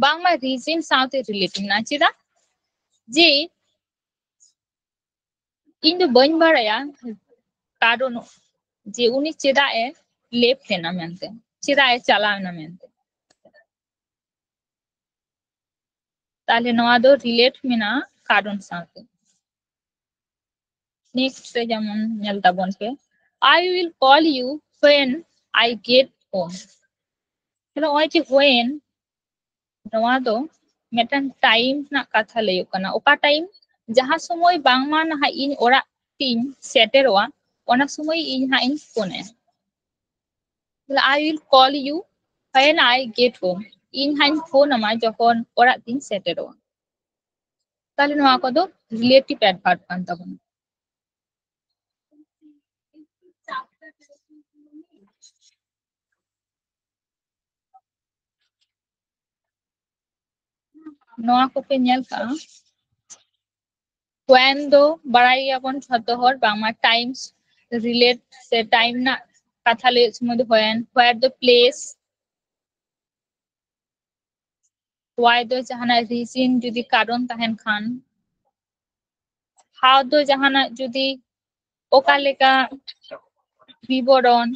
ᱵᱟᱝᱢᱟ reason ᱥᱟᱶᱛᱮ relate ᱢᱮᱱᱟᱜᱼᱟ᱾ ᱪᱮᱫᱟᱜ? ᱡᱮ ᱤᱧ ᱫᱚ ᱵᱟᱹᱧ ᱵᱟᱲᱟᱭᱟ ᱠᱟᱨᱚᱱ ᱡᱮ ᱩᱱᱤ ᱪᱮᱫᱟᱜ ᱮ left ᱮᱱᱟ ᱢᱮᱱᱛᱮ, ᱪᱮᱫᱟᱜ ᱮ ᱪᱟᱞᱟᱣ ᱮᱱᱟ ᱢᱮᱱᱛᱮ᱾ ᱛᱟᱦᱞᱮ ᱱᱚᱣᱟ ᱫᱚ relate ᱢᱮᱱᱟᱜᱼᱟ ᱠᱟᱨᱚᱱ ᱥᱟᱶᱛᱮ᱾ Next ᱨᱮ ᱡᱮᱢᱚᱱ ᱧᱮᱞ ᱛᱟᱵᱚᱱ ᱯᱮ, I will call you when I get home. ᱛᱟᱦᱞᱮ ᱱᱚᱜᱼᱚᱭ ᱡᱮ when, ᱱᱚᱣᱟ ᱫᱚ ᱢᱤᱫᱴᱟᱝ time ᱨᱮᱱᱟᱜ ᱠᱟᱛᱷᱟ ᱞᱟᱹᱭᱚᱜ ᱠᱟᱱᱟ᱾ ᱚᱠᱟ time? ᱡᱟᱦᱟᱸ ᱥᱚᱢᱚᱭ ᱵᱟᱝᱢᱟ ᱱᱟᱦᱟᱜ ᱤᱧ ᱚᱲᱟᱜ ᱛᱤᱧ ᱥᱮᱴᱮᱨᱚᱜᱼᱟ, ᱚᱱᱟ ᱥᱚᱢᱚᱭ ᱤᱧ ᱦᱟᱸᱜ ᱤᱧ ᱯᱷᱳᱱ ᱟᱭᱟ᱾ ᱛᱟᱦᱞᱮ, I will call you when I get home. ᱤᱧ ᱦᱟᱸᱜ ᱤᱧ ᱯᱷᱳᱱ ᱟᱢᱟ ᱡᱚᱠᱷᱚᱱ ᱚᱲᱟᱜ ᱛᱤᱧ ᱥᱮᱴᱮᱨᱚᱜᱼᱟ᱾ ᱛᱟᱦᱞᱮ ᱱᱚᱣᱟ ᱠᱚᱫᱚ relative adverb ᱠᱟᱱ ᱛᱟᱵᱚᱱᱟ᱾ ᱱᱚᱣᱟ ᱠᱚᱯᱮ ᱧᱮᱞ ᱠᱟᱜᱼᱟ᱾ When ᱫᱚ ᱵᱟᱲᱟᱭ ᱜᱮᱭᱟᱵᱚᱱ ᱡᱷᱚᱛᱚ ᱦᱚᱲ, ᱵᱟᱝᱢᱟ time relate ᱥᱮ time ᱨᱮᱱᱟᱜ ᱠᱟᱛᱷᱟ ᱞᱟᱹᱭ ᱥᱚᱢᱚᱭ ᱫᱚ when, where ᱫᱚ place, why ᱫᱚ ᱡᱟᱦᱟᱱᱟᱜ reason ᱡᱩᱫᱤ ᱠᱟᱨᱚᱱ ᱛᱟᱦᱮᱱ ᱠᱷᱟᱱ, how ᱫᱚ ᱡᱟᱦᱟᱱᱟᱜ ᱡᱩᱫᱤ ᱚᱠᱟ ᱞᱮᱠᱟ ᱵᱤᱵᱚᱨᱚᱱ,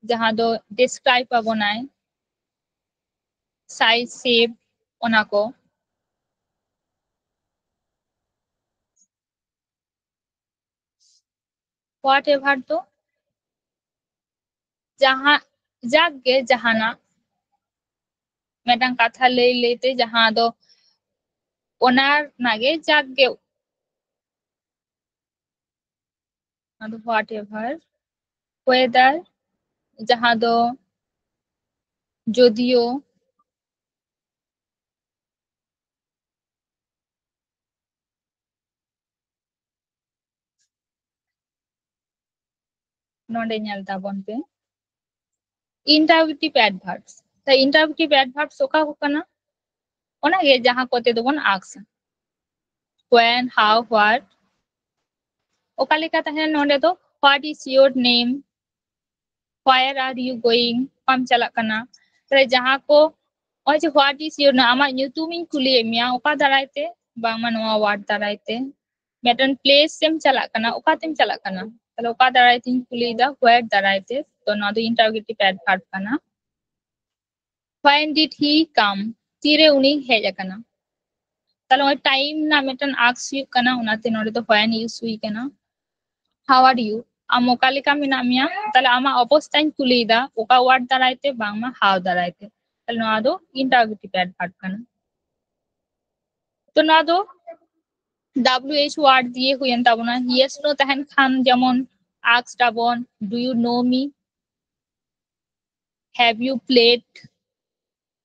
ᱡᱟᱦᱟᱸ ᱫᱚ describe ᱟᱵᱚᱱᱟᱭ, size, shape, ᱚᱱᱟ ᱠᱚ᱾ Whatever ᱫᱚ ᱡᱟᱦᱟᱸ ᱡᱟᱠ ᱜᱮ ᱡᱟᱦᱟᱱᱟᱜ ᱢᱤᱫᱴᱟᱝ ᱠᱟᱛᱷᱟ ᱞᱟᱹᱭ ᱞᱟᱹᱭᱛᱮ ᱡᱟᱦᱟᱸ ᱫᱚ ᱚᱱᱟ ᱨᱮᱱᱟᱜ ᱜᱮ ᱡᱟᱠ ᱜᱮ, ᱟᱫᱚ whatever, whether, ᱡᱟᱦᱟᱸ ᱫᱚ ᱡᱚᱫᱤᱭᱳ, ᱱᱚᱰᱮ ᱧᱮᱞ ᱛᱟᱵᱚᱱ ᱯᱮ, interrogative adverbs᱾ ᱛᱟᱦᱞᱮ interrogative adverbs ᱚᱠᱟ ᱠᱚ ᱠᱟᱱᱟ? ᱚᱱᱟᱜᱮ ᱡᱟᱦᱟᱸ ᱠᱚᱛᱮ ᱫᱚᱵᱚᱱ ᱟᱠᱥᱟ, when, how, what᱾ ᱚᱠᱟ ᱞᱮᱠᱟ ᱛᱟᱦᱮᱱᱟ ᱱᱚᱰᱮ ᱫᱚ, what is your name, where are you going, ᱚᱠᱟᱢ ᱪᱟᱞᱟᱜ ᱠᱟᱱᱟ? ᱛᱟᱦᱞᱮ ᱡᱟᱦᱟᱸ ᱠᱚ, ᱱᱚᱜᱼᱚᱭ ᱡᱮ what is your name, ᱟᱢᱟᱜ ᱧᱩᱛᱩᱢᱤᱧ ᱠᱩᱞᱤᱭᱮᱫ ᱢᱮᱭᱟ, ᱚᱠᱟ ᱫᱟᱨᱟᱭ ᱛᱮ? ᱵᱟᱝᱢᱟ ᱱᱚᱣᱟ what ᱫᱟᱨᱟᱭ ᱛᱮ᱾ ᱢᱤᱫᱴᱮᱱ place ᱮᱢ ᱪᱟᱞᱟᱜ ᱠᱟᱱᱟ, ᱚᱠᱟᱛᱮᱢ ᱪᱟᱞᱟᱜ ᱠᱟᱱᱟ? ᱛᱟᱦᱞᱮ ᱚᱠᱟ ᱫᱟᱨᱟᱭ ᱛᱮᱧ ᱠᱩᱞᱤᱭᱮᱫᱟ? Where ᱫᱟᱨᱟᱭ ᱛᱮ᱾ ᱛᱚ ᱱᱚᱣᱟ ᱫᱚ interrogative adverb ᱠᱟᱱᱟ᱾ When did he come? ᱛᱤᱨᱮ ᱩᱱᱤ ᱦᱮᱡ ᱟᱠᱟᱱᱟ? ᱛᱟᱦᱞᱮ ᱱᱚᱜᱼᱚᱭ time ᱨᱮᱱᱟᱜ ᱢᱤᱫᱴᱮᱱ ᱟᱠᱥ ᱦᱩᱭᱩᱜ ᱠᱟᱱᱟ, ᱚᱱᱟᱛᱮ ᱱᱚᱰᱮ ᱫᱚ when use ᱦᱩᱭ ᱠᱟᱱᱟ᱾ How are you? ᱟᱢ ᱚᱠᱟ ᱞᱮᱠᱟ ᱢᱮᱱᱟᱜ ᱢᱮᱭᱟ? ᱛᱟᱦᱞᱮ ᱟᱢᱟᱜ ᱚᱵᱚᱥᱛᱟᱧ ᱠᱩᱞᱤᱭᱮᱫᱟ, ᱚᱠᱟ what ᱫᱟᱨᱟᱭ ᱛᱮ? ᱵᱟᱝᱢᱟ how ᱫᱟᱨᱟᱭ ᱛᱮ᱾ ᱛᱟᱦᱞᱮ ᱱᱚᱣᱟ ᱫᱚ interrogative adverb ᱠᱟᱱᱟ᱾ ᱛᱚ ᱱᱚᱣᱟ ᱫᱚ W H word ᱫᱤᱭᱮ ᱦᱩᱭᱮᱱ ᱛᱟᱵᱚᱱᱟ᱾ Yes no ᱛᱟᱦᱮᱱ ᱠᱷᱟᱱ ᱡᱮᱢᱚᱱ asked ᱟᱵᱚᱱ, do you know me, have you played,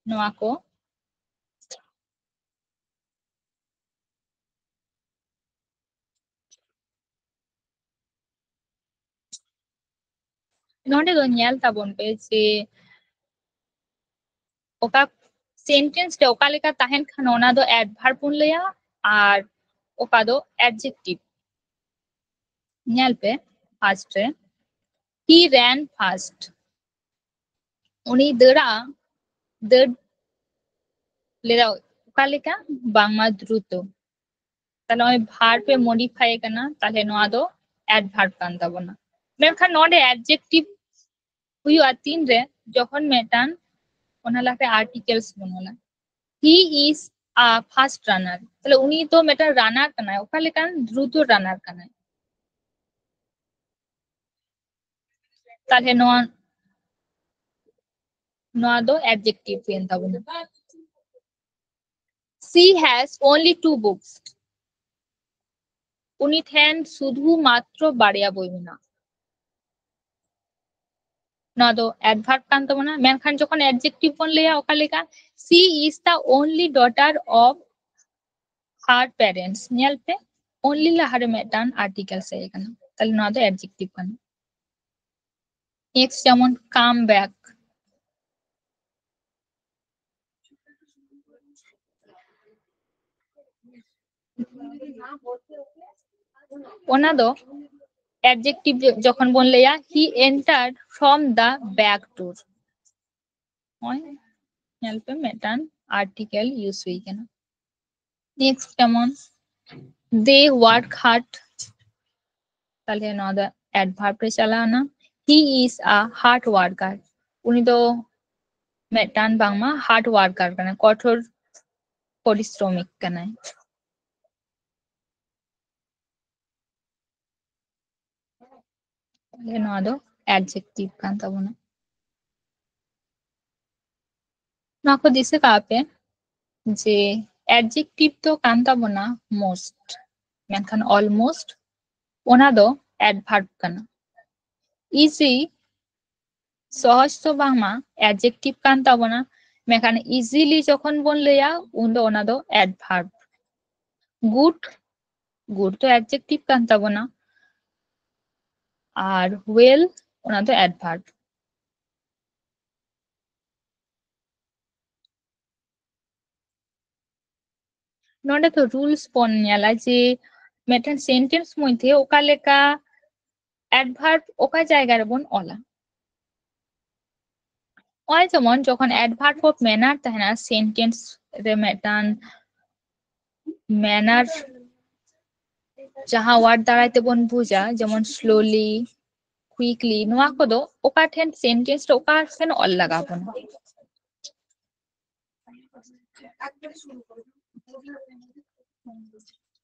ᱱᱚᱣᱟ ᱠᱚ᱾ ᱱᱚᱰᱮ ᱫᱚ ᱧᱮᱞ ᱛᱟᱵᱚᱱ ᱯᱮ ᱡᱮ ᱚᱠᱟ sentence ᱨᱮ ᱚᱠᱟ ᱞᱮᱠᱟ ᱛᱟᱦᱮᱱ ᱠᱷᱟᱱ ᱚᱱᱟ ᱫᱚ adverb ᱵᱚᱱ ᱞᱟᱹᱭᱟ ᱟᱨ ᱚᱠᱟ ᱫᱚ adjective᱾ ᱧᱮᱞ ᱯᱮ, first ᱨᱮ, he ran fast, ᱩᱱᱤ ᱫᱟᱹᱲᱟ, ᱫᱟᱹᱲ ᱞᱮᱫᱟ᱾ ᱚᱠᱟ ᱞᱮᱠᱟ? ᱵᱟᱝᱢᱟ ᱫᱨᱩᱛᱚ᱾ ᱛᱟᱦᱞᱮ ᱱᱚᱜᱼᱚᱭ verb ᱮ modify ᱠᱟᱱᱟ, ᱛᱟᱦᱞᱮ ᱱᱚᱣᱟ ᱫᱚ adverb ᱠᱟᱱ ᱛᱟᱵᱚᱱᱟ᱾ ᱢᱮᱱᱠᱷᱟᱱ ᱱᱚᱰᱮ adjective ᱦᱩᱭᱩᱜᱼᱟ ᱛᱤᱱᱨᱮ? ᱡᱚᱠᱷᱚᱱ ᱢᱤᱫᱴᱟᱝ ᱚᱱᱟ ᱞᱟᱦᱟᱨᱮ articles ᱵᱚᱱ ᱚᱞᱟ᱾ He is a fast runner, ᱛᱟᱦᱞᱮ ᱩᱱᱤ ᱫᱚ ᱢᱤᱫᱴᱟᱝ runner ᱠᱟᱱᱟᱭ᱾ ᱚᱠᱟ ᱞᱮᱠᱟᱱ? ᱫᱨᱩᱛᱚ runner ᱠᱟᱱᱟᱭ᱾ ᱛᱟᱦᱞᱮ ᱱᱚᱣᱟ ᱱᱚᱣᱟ ᱫᱚ adjective ᱦᱩᱭᱮᱱ ᱛᱟᱵᱚᱱᱟ᱾ She has only two books. ᱩᱱᱤ ᱴᱷᱮᱱ ᱥᱩᱫᱷᱩ ᱢᱟᱛᱨᱚ ᱵᱟᱨᱭᱟ ᱵᱳᱭ ᱢᱮᱱᱟᱜᱼᱟ᱾ ᱱᱚᱣᱟ ᱫᱚ adverb ᱠᱟᱱ ᱛᱟᱵᱚᱱᱟ᱾ ᱢᱮᱱᱠᱷᱟᱱ ᱡᱚᱠᱷᱚᱱ adjective ᱵᱚᱱ ᱞᱟᱹᱭᱟ, ᱚᱠᱟ ᱞᱮᱠᱟ? She is the only daughter of her parents. ᱧᱮᱞ ᱯᱮ, only ᱞᱟᱦᱟᱨᱮ ᱢᱤᱫᱴᱟᱝ article ᱦᱮᱡ ᱟᱠᱟᱱᱟ, ᱛᱟᱦᱞᱮ ᱱᱚᱣᱟ ᱫᱚ adjective ᱠᱟᱱᱟ᱾ Next ᱡᱮᱢᱚᱱ come back. ᱚᱱᱟ ᱫᱚ adjective ᱡᱚ-, ᱡᱚᱠᱷᱚᱱ ᱵᱚᱱ ᱞᱟᱹᱭᱟ, he entered from the back door. ᱱᱚᱜᱼᱚᱭ ᱧᱮᱞ ᱯᱮ, ᱢᱤᱫᱴᱟᱝ article use ᱦᱩᱭ ᱠᱟᱱᱟ᱾ Next ᱡᱮᱢᱚᱱ they work hard, ᱛᱟᱦᱞᱮ ᱱᱚᱣᱟ ᱫᱚ adverb ᱨᱮ ᱪᱟᱞᱟᱣ ᱮᱱᱟ᱾ He is a hard worker. ᱩᱱᱤ ᱫᱚ ᱢᱤᱫᱴᱟᱝ ᱵᱟᱝᱢᱟ hard worker ᱠᱟᱱᱟᱭ, ᱠᱚᱴᱷᱳᱨ ᱯᱚᱨᱤᱥᱨᱚᱢᱤᱠ ᱠᱟᱱᱟᱭ᱾ ᱛᱟᱦᱞᱮ ᱱᱚᱣᱟ ᱫᱚ adjective ᱠᱟᱱ ᱛᱟᱵᱚᱱᱟ᱾ ᱱᱚᱣᱟ ᱠᱚ ᱫᱤᱥᱟᱹ ᱠᱟᱜ ᱯᱮ ᱡᱮ adjective ᱫᱚ ᱠᱟᱱ ᱛᱟᱵᱚᱱᱟ most, ᱢᱮᱱᱠᱷᱟᱱ almost ᱚᱱᱟ ᱫᱚ adverb ᱠᱟᱱᱟ᱾ Easy, ᱥᱚᱦᱚᱡ ᱫᱚ ᱵᱟᱝᱢᱟ adjective ᱠᱟᱱ ᱛᱟᱵᱚᱱᱟ, ᱢᱮᱱᱠᱷᱟᱱ easily ᱡᱚᱠᱷᱚᱱ ᱵᱚᱱ ᱞᱟᱹᱭᱟ, ᱩᱱᱫᱚ ᱚᱱᱟ ᱫᱚ adverb᱾ Good, good ᱫᱚ adjective ᱠᱟᱱ ᱛᱟᱵᱚᱱᱟ, ᱟᱨ well ᱚᱱᱟ ᱫᱚ adverb᱾ ᱱᱚᱰᱮ ᱫᱚ rules ᱵᱚᱱ ᱧᱮᱞᱟ ᱡᱮ ᱢᱤᱫᱴᱮᱱ sentence ᱢᱚᱫᱽᱫᱷᱮ ᱚᱠᱟ ᱞᱮᱠᱟ adverb ᱚᱠᱟ ᱡᱟᱭᱜᱟ ᱨᱮᱵᱚᱱ ᱚᱞᱟ᱾ ᱱᱚᱜᱼᱚᱭ ᱡᱮᱢᱚᱱ ᱡᱚᱠᱷᱚᱱ adverb of manner ᱛᱟᱦᱮᱱᱟ, sentence ᱨᱮ ᱢᱤᱫᱴᱟᱝ manner ᱡᱟᱦᱟᱸ word ᱫᱟᱨᱟᱭ ᱛᱮᱵᱚᱱ ᱵᱩᱡᱟ, ᱡᱮᱢᱚᱱ slowly, quickly, ᱱᱚᱣᱟ ᱠᱚᱫᱚ ᱚᱠᱟ ᱴᱷᱮᱱ sentence ᱨᱮ ᱚᱠᱟ ᱴᱷᱮᱱ ᱚᱞ ᱞᱟᱜᱟᱣ ᱵᱚᱱᱟ?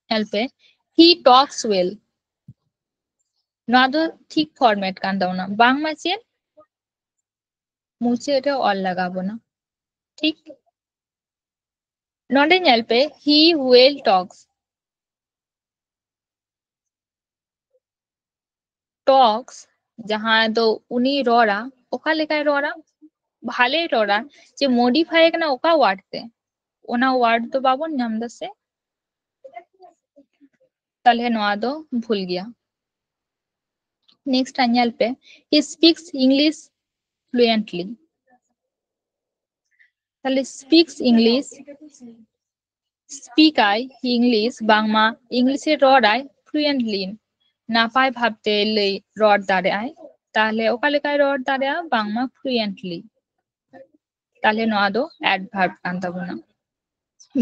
ᱧᱮᱞ ᱯᱮ, he talks well. ᱱᱚᱣᱟ ᱫᱚ ᱴᱷᱤᱠ format ᱠᱟᱱ ᱛᱟᱵᱚᱱᱟ, ᱵᱟᱝᱢᱟ ᱪᱮᱫ? ᱢᱩᱪᱟᱹᱫ ᱨᱮ ᱚᱞ ᱞᱟᱜᱟᱣ ᱵᱚᱱᱟ᱾ ᱴᱷᱤᱠ, ᱱᱚᱰᱮ ᱧᱮᱞ ᱯᱮ, he well talks᱾ Talks, ᱡᱟᱦᱟᱸ ᱫᱚ ᱩᱱᱤ ᱨᱚᱲᱟ, ᱚᱠᱟ ᱞᱮᱠᱟᱭ ᱨᱚᱲᱟ? ᱵᱷᱟᱞᱮᱭ ᱨᱚᱲᱟ᱾ ᱡᱮ modify ᱠᱟᱱᱟ ᱚᱠᱟ word ᱛᱮ, ᱚᱱᱟ word ᱫᱚ ᱵᱟᱵᱚᱱ ᱧᱟᱢ ᱫᱟ ᱥᱮ, ᱛᱟᱦᱞᱮ ᱱᱚᱣᱟ ᱫᱚ ᱵᱷᱩᱞ ᱜᱮᱭᱟ᱾ Next ᱧᱮᱞ ᱯᱮ, he speaks English fluently᱾ ᱛᱟᱦᱞᱮ speaks English, speak ᱟᱭ English, ᱵᱟᱝᱢᱟ English ᱮ ᱨᱚᱲᱟᱭ fluently, ᱱᱟᱯᱟᱭ ᱵᱷᱟᱵᱛᱮ ᱞᱟᱹᱭ ᱨᱚᱲ ᱫᱟᱲᱮᱭᱟᱜᱼᱟᱭ᱾ ᱛᱟᱦᱞᱮ ᱚᱠᱟ ᱞᱮᱠᱟᱭ ᱨᱚᱲ ᱫᱟᱲᱮᱭᱟᱜᱼᱟ? ᱵᱟᱝᱢᱟ fluently᱾ ᱛᱟᱦᱞᱮ ᱱᱚᱣᱟ ᱫᱚ adverb ᱠᱟᱱ ᱛᱟᱵᱚᱱᱟ᱾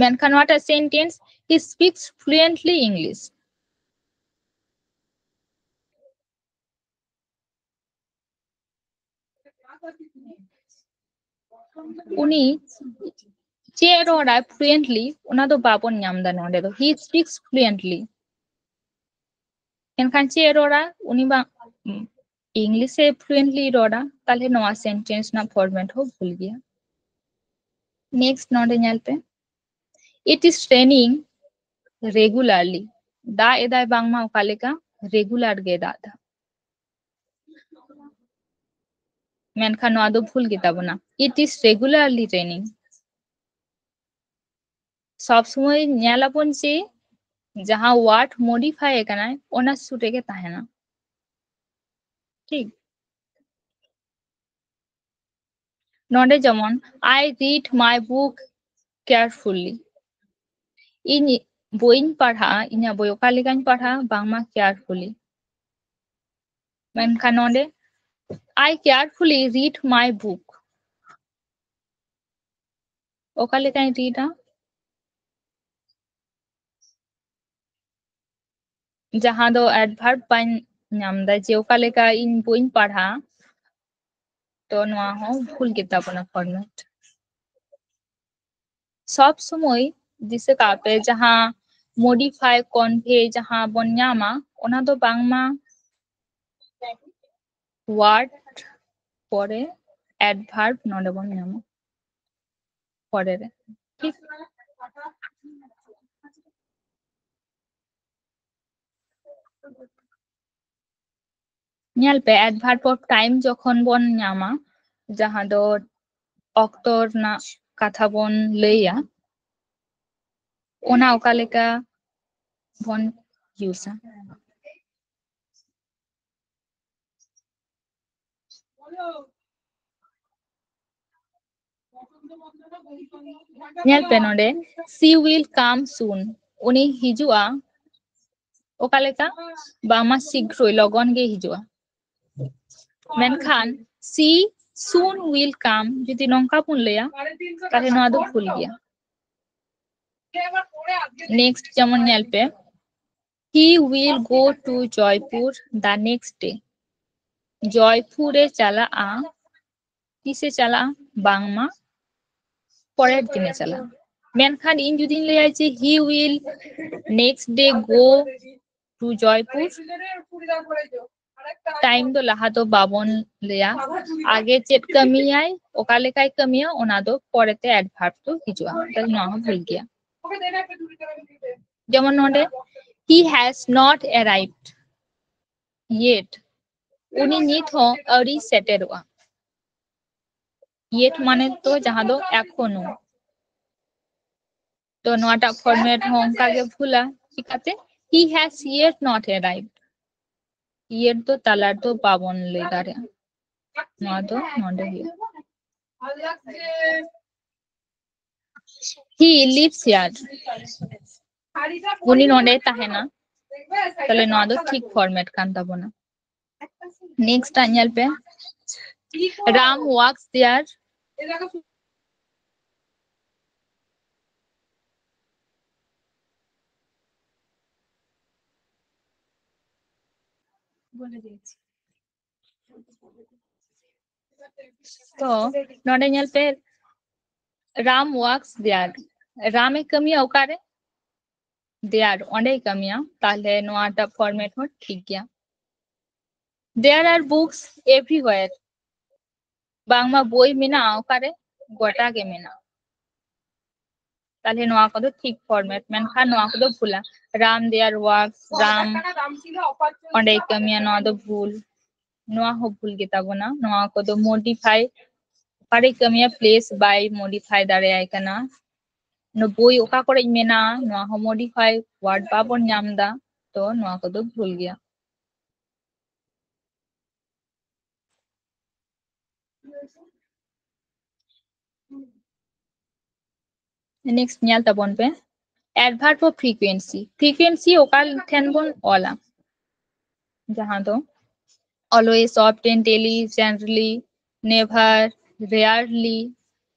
ᱢᱮᱱᱠᱷᱟᱱ ᱱᱚᱣᱟᱴᱟᱜ sentence, he speaks fluently English᱾ ᱩᱱᱤ ᱪᱮᱫ ᱨᱚᱲᱟᱭ fluently, ᱚᱱᱟ ᱫᱚ ᱵᱟᱵᱚᱱ ᱧᱟᱢ ᱫᱟ ᱱᱚᱰᱮ ᱫᱚ᱾ He speaks fluently᱾ ᱮᱱᱠᱷᱟᱱ ᱪᱮᱫ ᱨᱚᱲᱟ? ᱩᱱᱤ ᱵᱟᱝ English ᱮ fluently ᱨᱚᱲᱟ, ᱛᱟᱦᱞᱮ ᱱᱚᱣᱟ sentence ᱨᱮᱱᱟᱜ format ᱦᱚᱸ ᱵᱷᱩᱞ ᱜᱮᱭᱟ᱾ Next ᱱᱚᱰᱮ ᱧᱮᱞ ᱯᱮ, it is raining regularly᱾ ᱫᱟᱜ ᱮᱫᱟᱭ ᱵᱟᱝᱢᱟ ᱚᱠᱟ ᱞᱮᱠᱟ? Regular ᱜᱮ ᱫᱟᱜ ᱮᱫᱟ᱾ ᱢᱮᱱᱠᱷᱟᱱ ᱱᱚᱣᱟ ᱫᱚ ᱵᱷᱩᱞ ᱜᱮᱛᱟ ᱵᱚᱱᱟ, it is regularly raining᱾ ᱥᱚᱵ ᱥᱚᱢᱚᱭ ᱧᱮᱞ ᱟᱵᱚᱱ ᱡᱮ ᱡᱟᱦᱟᱸ word modify ᱟᱠᱟᱱᱟᱭ, ᱚᱱᱟ ᱥᱩᱨ ᱨᱮᱜᱮ ᱛᱟᱦᱮᱱᱟ᱾ ᱴᱷᱤᱠ, ᱱᱚᱰᱮ ᱡᱮᱢᱚᱱ, I read my book carefully᱾ ᱤᱧ ᱵᱳᱭᱤᱧ ᱯᱟᱲᱦᱟᱜᱼᱟ, ᱤᱧᱟᱹᱜ ᱵᱳᱭ ᱚᱠᱟ ᱞᱮᱠᱟᱧ ᱯᱟᱲᱦᱟᱜᱼᱟ? ᱵᱟᱝᱢᱟ carefully᱾ ᱢᱮᱱᱠᱷᱟᱱ ᱱᱚᱰᱮ, I carefully read my book᱾ ᱚᱠᱟ ᱞᱮᱠᱟᱧ read ᱟ? ᱡᱟᱦᱟᱸ ᱫᱚ adverb ᱵᱟᱹᱧ ᱧᱟᱢ ᱫᱟ, ᱡᱮ ᱚᱠᱟ ᱞᱮᱠᱟ ᱤᱧ ᱵᱳᱭᱤᱧ ᱯᱟᱲᱦᱟᱜᱼᱟ, ᱛᱚ ᱱᱚᱣᱟ ᱦᱚᱸ ᱵᱷᱩᱞ ᱜᱮᱛᱟ ᱵᱚᱱᱟ format᱾ ᱥᱚᱵ ᱥᱚᱢᱚᱭ ᱫᱤᱥᱟᱹ ᱠᱟᱜ ᱯᱮ, ᱡᱟᱦᱟᱸ modify, convey ᱡᱟᱦᱟᱸ ᱵᱚᱱ ᱧᱟᱢᱟ, ᱚᱱᱟ ᱫᱚ ᱵᱟᱝᱢᱟ word ᱯᱚᱨᱮ adverb ᱱᱚᱰᱮ ᱵᱚᱱ ᱧᱟᱢᱟ ᱯᱚᱨᱮ ᱨᱮ᱾ ᱴᱷᱤᱠ? ᱧᱮᱞ ᱯᱮ, adverb of time ᱡᱚᱠᱷᱚᱱ ᱵᱚᱱ ᱧᱟᱢᱟ, ᱡᱟᱦᱟᱸ ᱫᱚ ᱚᱠᱛᱚ ᱨᱮᱱᱟᱜ ᱠᱟᱛᱷᱟ ᱵᱚᱱ ᱞᱟᱹᱭᱟ, ᱚᱱᱟ ᱚᱠᱟ ᱞᱮᱠᱟ ᱵᱚᱱ ᱤᱭᱩᱡᱟ? ᱧᱮᱞ ᱯᱮ ᱱᱚᱰᱮ, she will come soon, ᱩᱱᱤ ᱦᱤᱡᱩᱜᱼᱟ᱾ ᱚᱠᱟ ᱞᱮᱠᱟ? ᱵᱟᱝᱢᱟ ᱥᱤᱜᱽᱨᱚᱭ, ᱞᱚᱜᱚᱱ ᱜᱮ ᱦᱤᱡᱩᱜᱼᱟ᱾ ᱢᱮᱱᱠᱷᱟᱱ she soon will come ᱡᱩᱫᱤ ᱱᱚᱝᱠᱟ ᱵᱚᱱ ᱞᱟᱹᱭᱟ, ᱛᱟᱦᱞᱮ ᱱᱚᱣᱟ ᱫᱚ ᱵᱷᱩᱞ ᱜᱮᱭᱟ᱾ Next ᱡᱮᱢᱚᱱ ᱧᱮᱞ ᱯᱮ, he will go to Jaipur the next day. Jaipur ᱮ ᱪᱟᱞᱟᱜᱼᱟ᱾ ᱛᱤᱥᱮ ᱪᱟᱞᱟᱜᱼᱟ? ᱵᱟᱝᱢᱟ ᱯᱚᱨᱮᱨ ᱫᱤᱱᱮ ᱪᱟᱞᱟᱜᱼᱟ᱾ ᱢᱮᱱᱠᱷᱟᱱ ᱤᱧ ᱡᱩᱫᱤᱧ ᱞᱟᱹᱭᱟ ᱡᱮ he will next day go to Jaipur, time ᱫᱚ ᱞᱟᱦᱟ ᱫᱚ ᱵᱟᱵᱚᱱ ᱞᱟᱹᱭᱟ᱾ ᱟᱜᱮ ᱪᱮᱫ ᱠᱟᱹᱢᱤᱭᱟᱭ, ᱚᱠᱟ ᱞᱮᱠᱟᱭ ᱠᱟᱹᱢᱤᱭᱟ, ᱚᱱᱟ ᱫᱚ ᱯᱚᱨᱮᱛᱮ adverb ᱫᱚ ᱦᱤᱡᱩᱜᱼᱟ᱾ ᱛᱟᱦᱞᱮ ᱱᱚᱣᱟ ᱦᱚᱸ ᱵᱷᱩᱞ ᱜᱮᱭᱟ᱾ ᱡᱮᱢᱚᱱ ᱱᱚᱰᱮ, he has not arrived yet, ᱩᱱᱤ ᱱᱤᱛ ᱦᱚᱸ ᱟᱹᱣᱨᱤ ᱥᱮᱴᱮᱨᱚᱜᱼᱟ᱾ Yet ᱢᱟᱱᱮ ᱛᱚ ᱡᱟᱦᱟᱸ ᱫᱚ ᱮᱠᱷᱚᱱᱳ᱾ ᱛᱚ ᱱᱚᱣᱟᱴᱟᱜ format ᱦᱚᱸ ᱚᱱᱠᱟ ᱜᱮ ᱵᱷᱩᱞᱟ᱾ ᱪᱤᱠᱟᱹᱛᱮ? He has yet not arrived. Yet ᱫᱚ ᱛᱟᱞᱟ ᱨᱮᱫᱚ ᱵᱟᱵᱚᱱ ᱞᱟᱹᱭ ᱫᱟᱲᱮᱭᱟᱜᱼᱟ᱾ ᱱᱚᱣᱟ ᱫᱚ ᱱᱚᱰᱮ ᱦᱩᱭᱩᱜᱼᱟ᱾ He lives here. ᱩᱱᱤ ᱱᱚᱰᱮᱭ ᱛᱟᱦᱮᱱᱟ᱾ ᱛᱟᱦᱞᱮ ᱱᱚᱣᱟ ᱫᱚ ᱴᱷᱤᱠ format ᱠᱟᱱ ᱛᱟᱵᱚᱱᱟ᱾ Next ᱟᱜ ᱧᱮᱞ ᱯᱮ, Ram walks there. ᱛᱚ ᱱᱚᱰᱮ ᱧᱮᱞ ᱯᱮ, Ram walks there. ᱨᱟᱢ ᱮ ᱠᱟᱹᱢᱤᱭᱟ ᱚᱠᱟᱨᱮ? There, ᱚᱸᱰᱮᱭ ᱠᱟᱹᱢᱤᱭᱟ᱾ ᱛᱟᱦᱞᱮ ᱱᱚᱣᱟᱴᱟᱜ format ᱦᱚᱸ ᱴᱷᱤᱠ ᱜᱮᱭᱟ᱾ There are books everywhere. ᱵᱟᱝᱢᱟ ᱵᱳᱭ ᱢᱮᱱᱟᱜᱼᱟ, ᱚᱠᱟᱨᱮ? ᱜᱚᱴᱟ ᱜᱮ ᱢᱮᱱᱟᱜᱼᱟ᱾ ᱛᱟᱦᱞᱮ ᱱᱚᱣᱟ ᱠᱚᱫᱚ ᱴᱷᱤᱠ format, ᱢᱮᱱᱠᱷᱟᱱ ᱱᱚᱣᱟ ᱠᱚᱫᱚ ᱵᱷᱩᱞᱟ᱾ Ram their works, Ram ᱚᱸᱰᱮᱭ ᱠᱟᱹᱢᱤᱭᱟ, ᱱᱚᱣᱟ ᱫᱚ ᱵᱷᱩᱞ᱾ ᱱᱚᱣᱟ ᱦᱚᱸ ᱵᱷᱩᱞ ᱜᱮᱛᱟ ᱵᱚᱱᱟ᱾ ᱱᱚᱣᱟ ᱠᱚᱫᱚ modify, ᱚᱠᱟᱨᱮᱭ ᱠᱟᱹᱢᱤᱭᱟ place by modify ᱫᱟᱲᱮᱭᱟᱭ ᱠᱟᱱᱟ᱾ ᱱᱚᱣᱟ ᱵᱳᱭ ᱚᱠᱟ ᱠᱚᱨᱮ ᱢᱮᱱᱟᱜᱼᱟ, ᱱᱚᱣᱟ ᱦᱚᱸ modify word ᱵᱟᱵᱚᱱ ᱧᱟᱢ ᱮᱫᱟ, ᱛᱚ ᱱᱚᱣᱟ ᱠᱚᱫᱚ ᱵᱷᱩᱞ ᱜᱮᱭᱟ᱾ Next ᱧᱮᱞ ᱛᱟᱵᱚᱱ ᱯᱮ, adverb of frequency᱾ Frequency ᱚᱠᱟ ᱴᱷᱮᱱ ᱵᱚᱱ ᱚᱞᱟ? ᱡᱟᱦᱟᱸ ᱫᱚ always, often, daily, generally, never, rarely᱾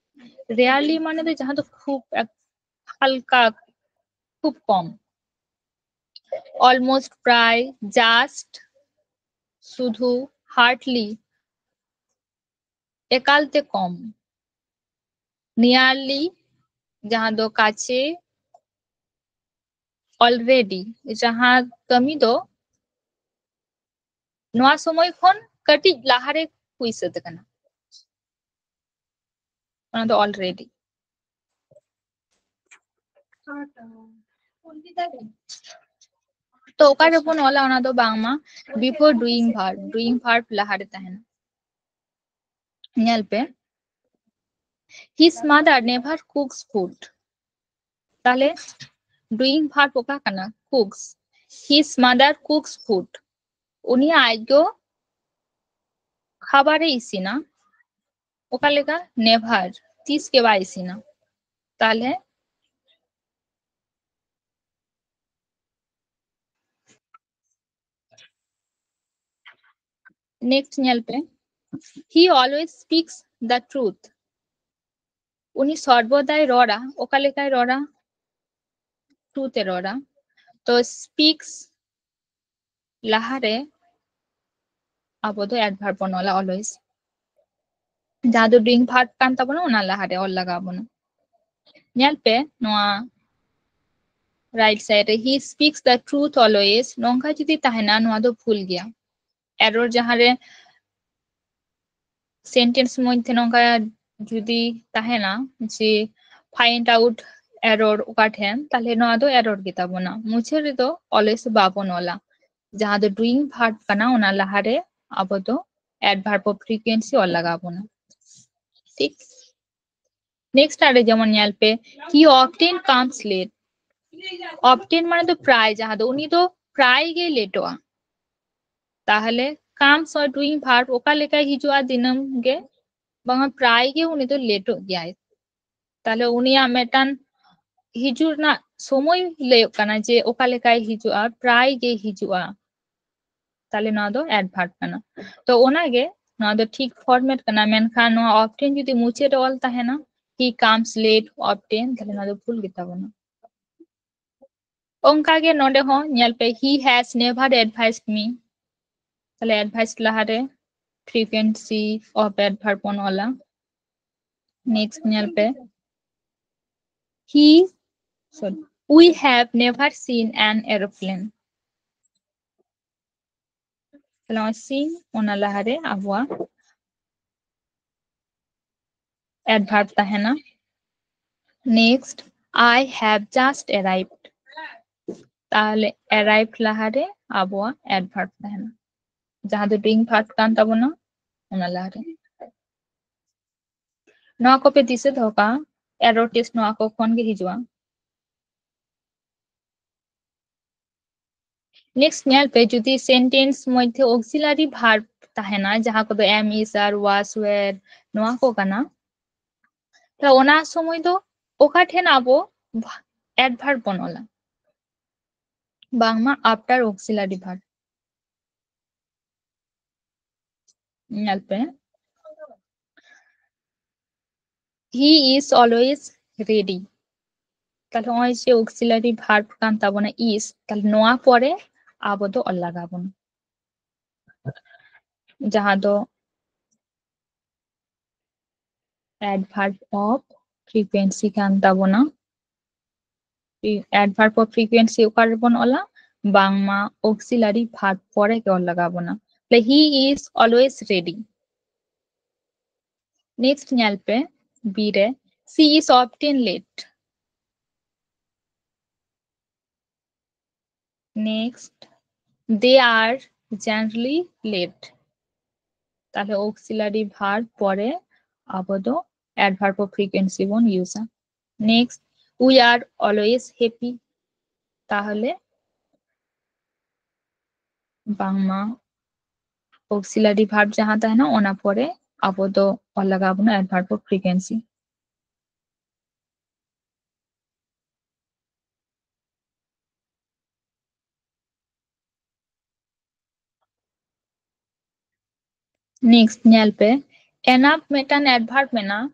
Rarely ᱢᱟᱱᱮ ᱫᱚ ᱡᱟᱦᱟᱸ ᱫᱚ ᱠᱷᱩᱵ ᱮᱠ-, ᱦᱟᱞᱠᱟ, ᱠᱷᱩᱵ ᱠᱚᱢ᱾ Almost, ᱯᱨᱟᱭ, just, ᱥᱩᱫᱷᱩ, hardly, ᱮᱠᱟᱞᱛᱮ ᱠᱚᱢ᱾ Nearly, ᱡᱟᱦᱟᱸ ᱫᱚ ᱠᱟᱪᱮ᱾ Already, ᱡᱟᱦᱟᱸ ᱠᱟᱹᱢᱤ ᱫᱚ ᱱᱚᱣᱟ ᱥᱚᱢᱚᱭ ᱠᱷᱚᱱ ᱠᱟᱹᱴᱤᱡ ᱞᱟᱦᱟᱨᱮ ᱦᱩᱭ ᱥᱟᱹᱛ ᱟᱠᱟᱱᱟ, ᱚᱱᱟ ᱫᱚ already᱾ ᱛᱚ ᱚᱠᱟ ᱨᱮᱵᱚᱱ ᱚᱞᱟ ᱚᱱᱟ ᱫᱚ? ᱵᱟᱝᱢᱟ before doing verb, doing verb ᱞᱟᱦᱟᱨᱮ ᱛᱟᱦᱮᱱᱟ᱾ ᱧᱮᱞ ᱯᱮ, his mother never cooks food᱾ ᱛᱟᱦᱞᱮ doing verb ᱚᱠᱟ ᱠᱟᱱᱟ? Cooks᱾ His mother cooks food᱾ ᱩᱱᱤ ᱟᱡ ᱜᱚ ᱠᱷᱟᱵᱟᱨᱮ ᱤᱥᱤᱱᱟ᱾ ᱚᱠᱟ ᱞᱮᱠᱟ? Never, ᱛᱤᱥ ᱜᱮ ᱵᱟᱭ ᱤᱥᱤᱱᱟ᱾ ᱛᱟᱦᱞᱮ next ᱧᱮᱞ ᱯᱮ, he always speaks the truth᱾ ᱩᱱᱤ ᱥᱚᱨᱵᱚᱫᱟᱭ ᱨᱚᱲᱟ᱾ ᱚᱠᱟ ᱞᱮᱠᱟᱭ ᱨᱚᱲᱟ? Truth ᱮ ᱨᱚᱲᱟ᱾ ᱛᱚ speaks ᱞᱟᱦᱟᱨᱮ ᱟᱵᱚ ᱫᱚ adverb ᱵᱚᱱ ᱚᱞᱟ always, ᱡᱟᱦᱟᱸ ᱫᱚ doing verb ᱠᱟᱱ ᱛᱟᱵᱚᱱᱟ, ᱚᱱᱟ ᱞᱟᱦᱟᱨᱮ ᱚᱞ ᱞᱟᱜᱟᱣ ᱵᱚᱱᱟ᱾ ᱧᱮᱞ ᱯᱮ ᱱᱚᱣᱟ right side ᱨᱮ, he speaks the truth always, ᱱᱚᱝᱠᱟ ᱡᱩᱫᱤ ᱛᱟᱦᱮᱱᱟ, ᱱᱚᱣᱟ ᱫᱚ ᱵᱷᱩᱞ ᱜᱮᱭᱟ᱾ Error ᱡᱟᱦᱟᱸᱨᱮ ᱥᱮᱱᱴᱮᱱᱥ ᱢᱚᱫᱽᱫᱷᱮ ᱱᱚᱝᱠᱟ ᱡᱩᱫᱤ ᱛᱟᱦᱮᱱᱟ ᱡᱮ find out error ᱚᱠᱟ ᱴᱷᱮᱱ, ᱛᱟᱦᱞᱮ ᱱᱚᱣᱟ ᱫᱚ ᱮᱨᱚᱨ ᱜᱮ ᱛᱟᱵᱚᱱᱟ᱾ ᱢᱩᱪᱟᱹᱫ ᱨᱮᱫᱚ always ᱵᱟᱵᱚᱱ ᱚᱞᱟ, ᱡᱟᱦᱟᱸ ᱫᱚ doing verb ᱠᱟᱱᱟ, ᱚᱱᱟ ᱞᱟᱦᱟᱨᱮ ᱟᱵᱚ ᱫᱚ adverb of frequency ᱚᱞ ᱞᱟᱜᱟᱣ ᱵᱚᱱᱟ᱾ ᱴᱷᱤᱠ, ᱱᱮᱠᱥᱴ ᱨᱮ ᱡᱮᱢᱚᱱ ᱧᱮᱞ ᱯᱮ, he often comes late᱾ Often ᱢᱟᱱᱮ ᱫᱚ ᱯᱨᱟᱭ, ᱡᱟᱦᱟᱸ ᱫᱚ ᱩᱱᱤ ᱫᱚ ᱯᱨᱟᱭ ᱜᱮ ᱞᱮᱴᱚᱜᱼᱟ᱾ ᱛᱟᱦᱞᱮ comes ᱦᱚᱸ doing verb ᱚᱠᱟ ᱞᱮᱠᱟᱭ ᱦᱤᱡᱩᱜᱼᱟ? ᱫᱤᱱᱟᱹᱢ ᱜᱮ, ᱵᱟᱝᱟ ᱯᱨᱟᱭ ᱜᱮ ᱩᱱᱤ ᱫᱚ ᱞᱮᱴᱚᱜ ᱜᱮᱭᱟᱭ᱾ ᱛᱟᱦᱞᱮ ᱩᱱᱤᱭᱟᱜ ᱢᱤᱫᱴᱟᱝ ᱦᱤᱡᱩᱜ ᱨᱮᱱᱟᱜ ᱥᱚᱢᱚᱭ ᱞᱟᱹᱭᱚᱜ ᱠᱟᱱᱟ ᱡᱮ ᱚᱠᱟ ᱞᱮᱠᱟᱭ ᱦᱤᱡᱩᱜᱼᱟ, ᱯᱨᱟᱭ ᱜᱮ ᱦᱤᱡᱩᱜᱼᱟ᱾ ᱛᱟᱦᱞᱮ ᱱᱚᱣᱟ ᱫᱚ adverb ᱠᱟᱱᱟ᱾ ᱛᱚ ᱚᱱᱟᱜᱮ ᱱᱚᱣᱟ ᱫᱚ ᱴᱷᱤᱠ ᱯᱷᱚᱨᱢᱮᱴ ᱠᱟᱱᱟ, ᱢᱮᱱᱠᱷᱟᱱ ᱱᱚᱣᱟ often ᱡᱩᱫᱤ ᱢᱩᱪᱟᱹᱫ ᱨᱮ ᱚᱞ ᱛᱟᱦᱮᱱᱟ, he comes late often, ᱛᱟᱦᱞᱮ ᱱᱚᱣᱟ ᱫᱚ ᱵᱷᱩᱞ ᱜᱮᱛᱟ ᱵᱚᱱᱟ᱾ ᱚᱱᱠᱟᱜᱮ ᱱᱚᱰᱮ ᱦᱚᱸ ᱧᱮᱞ ᱯᱮ, he has never advised me᱾ ᱛᱟᱦᱞᱮ advised ᱞᱟᱦᱟᱨᱮ frequency of adverb ᱵᱚᱱ ᱚᱞᱟ᱾ ᱱᱮᱠᱥᱴ ᱧᱮᱞ ᱯᱮ, he, sorry, we have never seen an aeroplane᱾ ᱛᱟᱦᱞᱮ ᱱᱚᱜᱼᱚᱭ seen, ᱚᱱᱟ ᱞᱟᱦᱟᱨᱮ ᱟᱵᱚᱣᱟᱜ adverb ᱛᱟᱦᱮᱱᱟ᱾ Next, I have just arrived᱾ ᱛᱟᱦᱞᱮ arrived ᱞᱟᱦᱟᱨᱮ ᱟᱵᱚᱣᱟᱜ adverb ᱛᱟᱦᱮᱱᱟ, ᱡᱟᱦᱟᱸ ᱫᱚ doing verb ᱠᱟᱱ ᱛᱟᱵᱚᱱᱟ, ᱚᱱᱟ ᱞᱟᱦᱟᱨᱮ᱾ ᱱᱚᱣᱟ ᱠᱚᱯᱮ ᱫᱤᱥᱟᱹ ᱫᱚᱦᱚ ᱠᱟᱜᱼᱟ, ᱮᱨᱚᱨ ᱴᱮᱥᱴ ᱱᱚᱣᱟ ᱠᱚ ᱠᱷᱚᱱ ᱜᱮ ᱦᱤᱡᱩᱜᱼᱟ᱾ ᱱᱮᱠᱥᱴ ᱧᱮᱞ ᱯᱮ, ᱡᱩᱫᱤ ᱥᱮᱱᱴᱮᱱᱥ ᱢᱚᱫᱽᱫᱷᱮ auxiliary verb ᱛᱟᱦᱮᱱᱟ, ᱡᱟᱦᱟᱸ ᱠᱚᱫᱚ am, is, are, was, were, ᱱᱚᱣᱟ ᱠᱚ ᱠᱟᱱᱟ, ᱛᱟᱦᱞᱮ ᱚᱱᱟ ᱥᱚᱢᱚᱭ ᱫᱚ ᱚᱠᱟ ᱴᱷᱮᱱ ᱟᱵᱚ adverb ᱵᱚᱱ ᱚᱞᱟ? ᱵᱟᱝᱢᱟ after auxiliary verb᱾ ᱧᱮᱞ ᱯᱮ, he is always ready᱾ ᱛᱟᱦᱞᱮ ᱱᱚᱜᱼᱚᱭ ᱡᱮ auxiliary verb ᱠᱟᱱ ᱛᱟᱵᱚᱱᱟ is, ᱛᱟᱦᱞᱮ ᱱᱚᱣᱟ ᱯᱚᱨᱮ ᱟᱵᱚ ᱫᱚ ᱚᱞ ᱞᱟᱜᱟᱣ ᱵᱚᱱᱟ, ᱡᱟᱦᱟᱸ ᱫᱚ adverb of frequency ᱠᱟᱱ ᱛᱟᱵᱚᱱᱟ᱾ adverb of frequency ᱚᱠᱟ ᱨᱮᱵᱚᱱ ᱚᱞᱟ? ᱵᱟᱝᱢᱟ auxiliary verb ᱯᱚᱨᱮ ᱜᱮ ᱚᱞ ᱞᱟᱜᱟᱣ ᱵᱚᱱᱟ᱾ ᱛᱟᱦᱞᱮ he is always ready᱾ Next ᱧᱮᱞ ᱯᱮ, B ᱨᱮ, she is often late. Next, they are generally late. ᱛᱟᱦᱞᱮ auxiliary verb ᱯᱚᱨᱮ ᱟᱵᱚ ᱫᱚ adverb of frequency ᱵᱚᱱ use ᱟ᱾ Next, we are always happy. ᱛᱟᱦᱞᱮ ᱵᱟᱝᱢᱟ auxiliary verb ᱡᱟᱦᱟᱸ ᱛᱟᱦᱮᱱᱟ, ᱚᱱᱟ ᱯᱚᱨᱮ ᱟᱵᱚ ᱫᱚ ᱚᱞ ᱞᱟᱜᱟᱣ ᱵᱚᱱᱟ adverb of frequency᱾ Next ᱧᱮᱞ ᱯᱮ, enough ᱢᱤᱫᱴᱟᱝ adverb ᱢᱮᱱᱟᱜᱼᱟ,